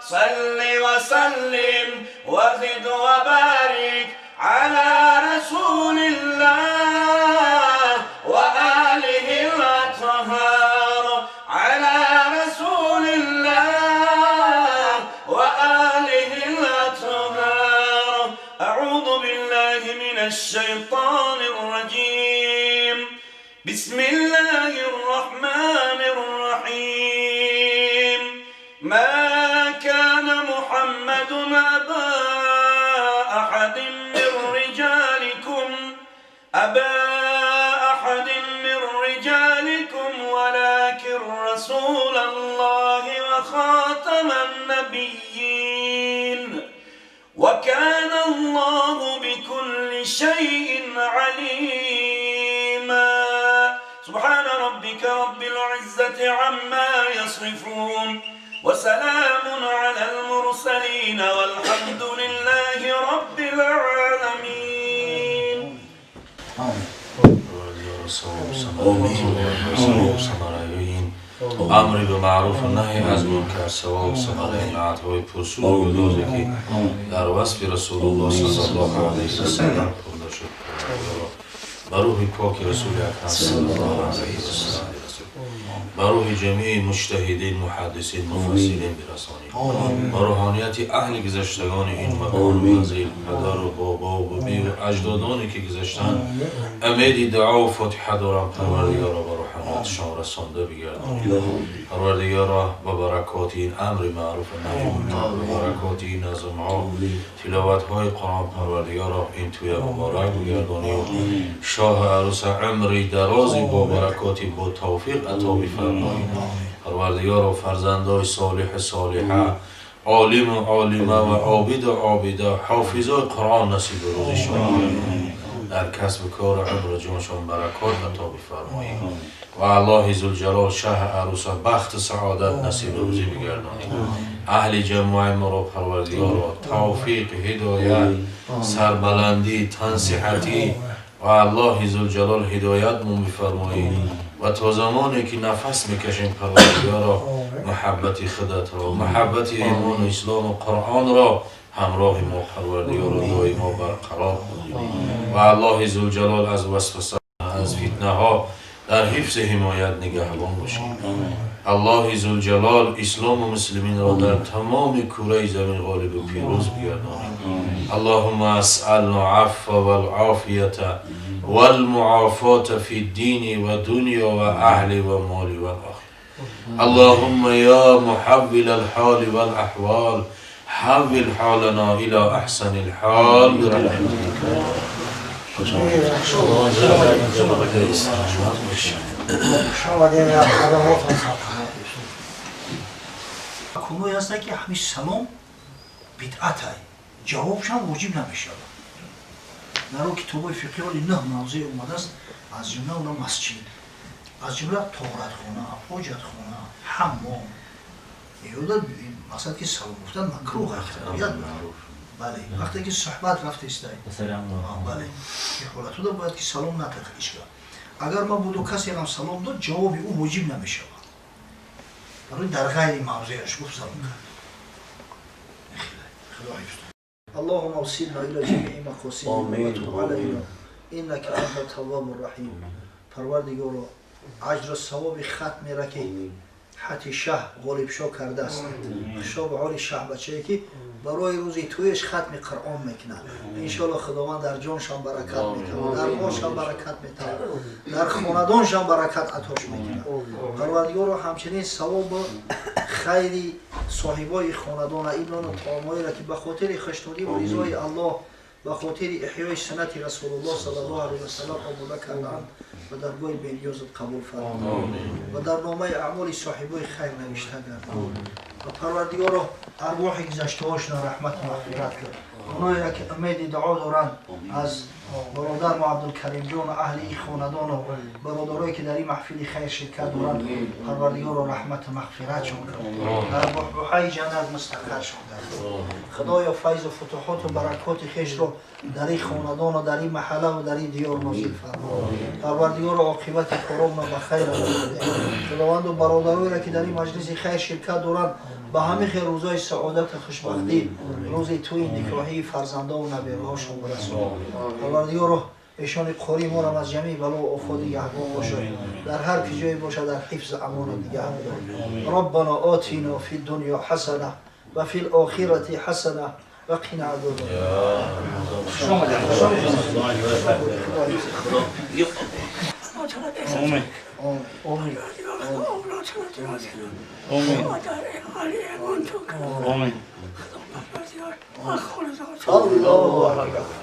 C: صل وسلم وزد وبارك على رسول الله وآله الأطهار، على رسول الله وآله الأطهار. أعوذ بالله من الشيطان الرجيم. بسم الله الرحمن الرحيم. ما كان محمد أبا أحد من رجالكم، أبا أحد من رجالكم، ولكن رسول الله وخاتم النبيين، وكان الله بكل شيء عليما. سبحان ربك رب العزة عما يصفون، وسلام على المرسلين، والحمد لله رب العالمين.
E: امر به معروف و نهی از منکر، ثواب ثمره نعت‌های پرسود و گدازی که در وصف رسول الله صلی الله علیه و سلم خونده شد، به روح پاک رسول اکرم صلی الله علیه و سلم، به روح جمیع مجتهدین، محدثین، مفسرین برسانید، به روحانیت اهل گذشتگان این مکان و منزل، پدر و بابا و بی و اجدادانی که گذشتند، امید دعا و فاتحه دارم پروردگارا به روحانیتشان رسانده بگردانید. پروردگارا به برکات این امر معروف و نهی منکر، به برکات این نظم‌ها، تلاوت‌های قرآن، پروردگارا این توی مبارک بگردانی و شاه عروس عمری درازی با برکاتی با توفیق عطا بفرمایید. پروردگارا فرزندای صالح صالحه، عالم و عالمه و عابد و عابده، حافظای قرآن نصیب روزشان بگردانید. در کسب کار عمر جانشان برکات عطا بفرمایید و الله ذوالجلال شه عروس بخت سعادت نصیب روزی بگردانید. اهل جماع ما را پروردگارا توفیق، هدایت، سربلندی، تنصیحتی و الله ذوالجلال هدایت مون بفرمایید و تا زمانی که نفس میکشیم پروردگارا محبت خودت را، محبت ایمان و اسلام و قرآن را همراه ما پروردگارا دائما برقرار کنید و الله ذوالجلال از وسوسه، از فتنه ها در حفظ حمایت نگهبان باشید. الله ذوالجلال اسلام و مسلمین را در تمام کره زمین غالب و پیروز بگردانید. اللهم اسألنا عفو والعافیة والمعافاة في الدين والدنيا وأهل ومال والآخرة. اللهم يا محول الحال والأحوال حول حالنا إلى أحسن الحال برحمتك.
F: کونوی هست که همین سلام بدعت های جوابش هم واجب نمیشه. در او کتاب فقهی ولی نه موضوع اومده است، از جمله اونا مسجد، از جمله طهارتخانه، حاجتخانه، حمام. یودا مقصد که سلام گفتن مکروه است. بله، وقتی که صحبت رفته است. بله، این حالت رو باید که سلام نکرد هیچگاه. اگر ما بود و کسی هم سلام داد، جواب او واجب نمیشه. برای در غیر موضعش گفت سلام کرد. خدا حفظ. اللهم اوصلنا الى جميع مقاصدنا وتب علينا انك انت التواب الرحیم. پروردگارا اجر و ثواب ختمی را که Хати шаҳ Ғолибшоҳ кардааст. Хушо ба ҳоли шаҳбачае ки барои рӯзи тӯяш хатми Қуръон мекунад. Иншоалло Худованд дар ҷоншам баракат метавад, дар молшам баракат метавад, дар хонадоншам баракат атош мекунад. Парвардигоро, ҳамчунин савобу хайри соҳибои хонадона, ибнону таомҳоеро ки ба хотири хушнудиву ризои Аллоҳ, ба хотири эҳёи суннати Расулуллоҳ саллаллоҳу алайҳи васаллам омода кардаанд, ба даргоҳи бениёзат қабул фармо ва дар номаи аъмоли соҳибои хайр навишта гардон. Ва Парвардигоро, арвоҳи гузаштаҳошона раҳмату мағфират кун. Оноеро ки умеди дуо доранд аз бародармо Абдулкаримҷону аҳли ин хонадону бародарое ки дар ин маҳфили хайр ширкат доранд, Парвардигоро, раҳмату мағфиратшон кун, дар буҳбуҳаи ҷаннат мустақаршон гардон. Худоё, файзу футуҳоту баракоти хешро дар ин хонадону дар ин маҳаллаву дар ин диёр нозил фармо. Парвардигоро, оқибати коромона ба хайр анҷом. Худованду, бародароеро ки дар ин маҷлиси хайр ширкат доранд, ба ҳамин хел рӯзои саодату хушбахтӣ, рӯзи тӯи никоҳии фарзандову набераҳошон бирасон. Парвардигоро, эшони қории морам аз ҷамеи балову офот нигаҳбон бошад, дар ҳар ки ҷое бошад, дар ҳифзу амонат нигаҳ бидор. Роббано отино фи дунё ҳасана ва фи лохирати ҳасана ва қина азоб.
E: Омин.
F: Омин.
E: Омин. Омин.
F: Аллоҳу акбар.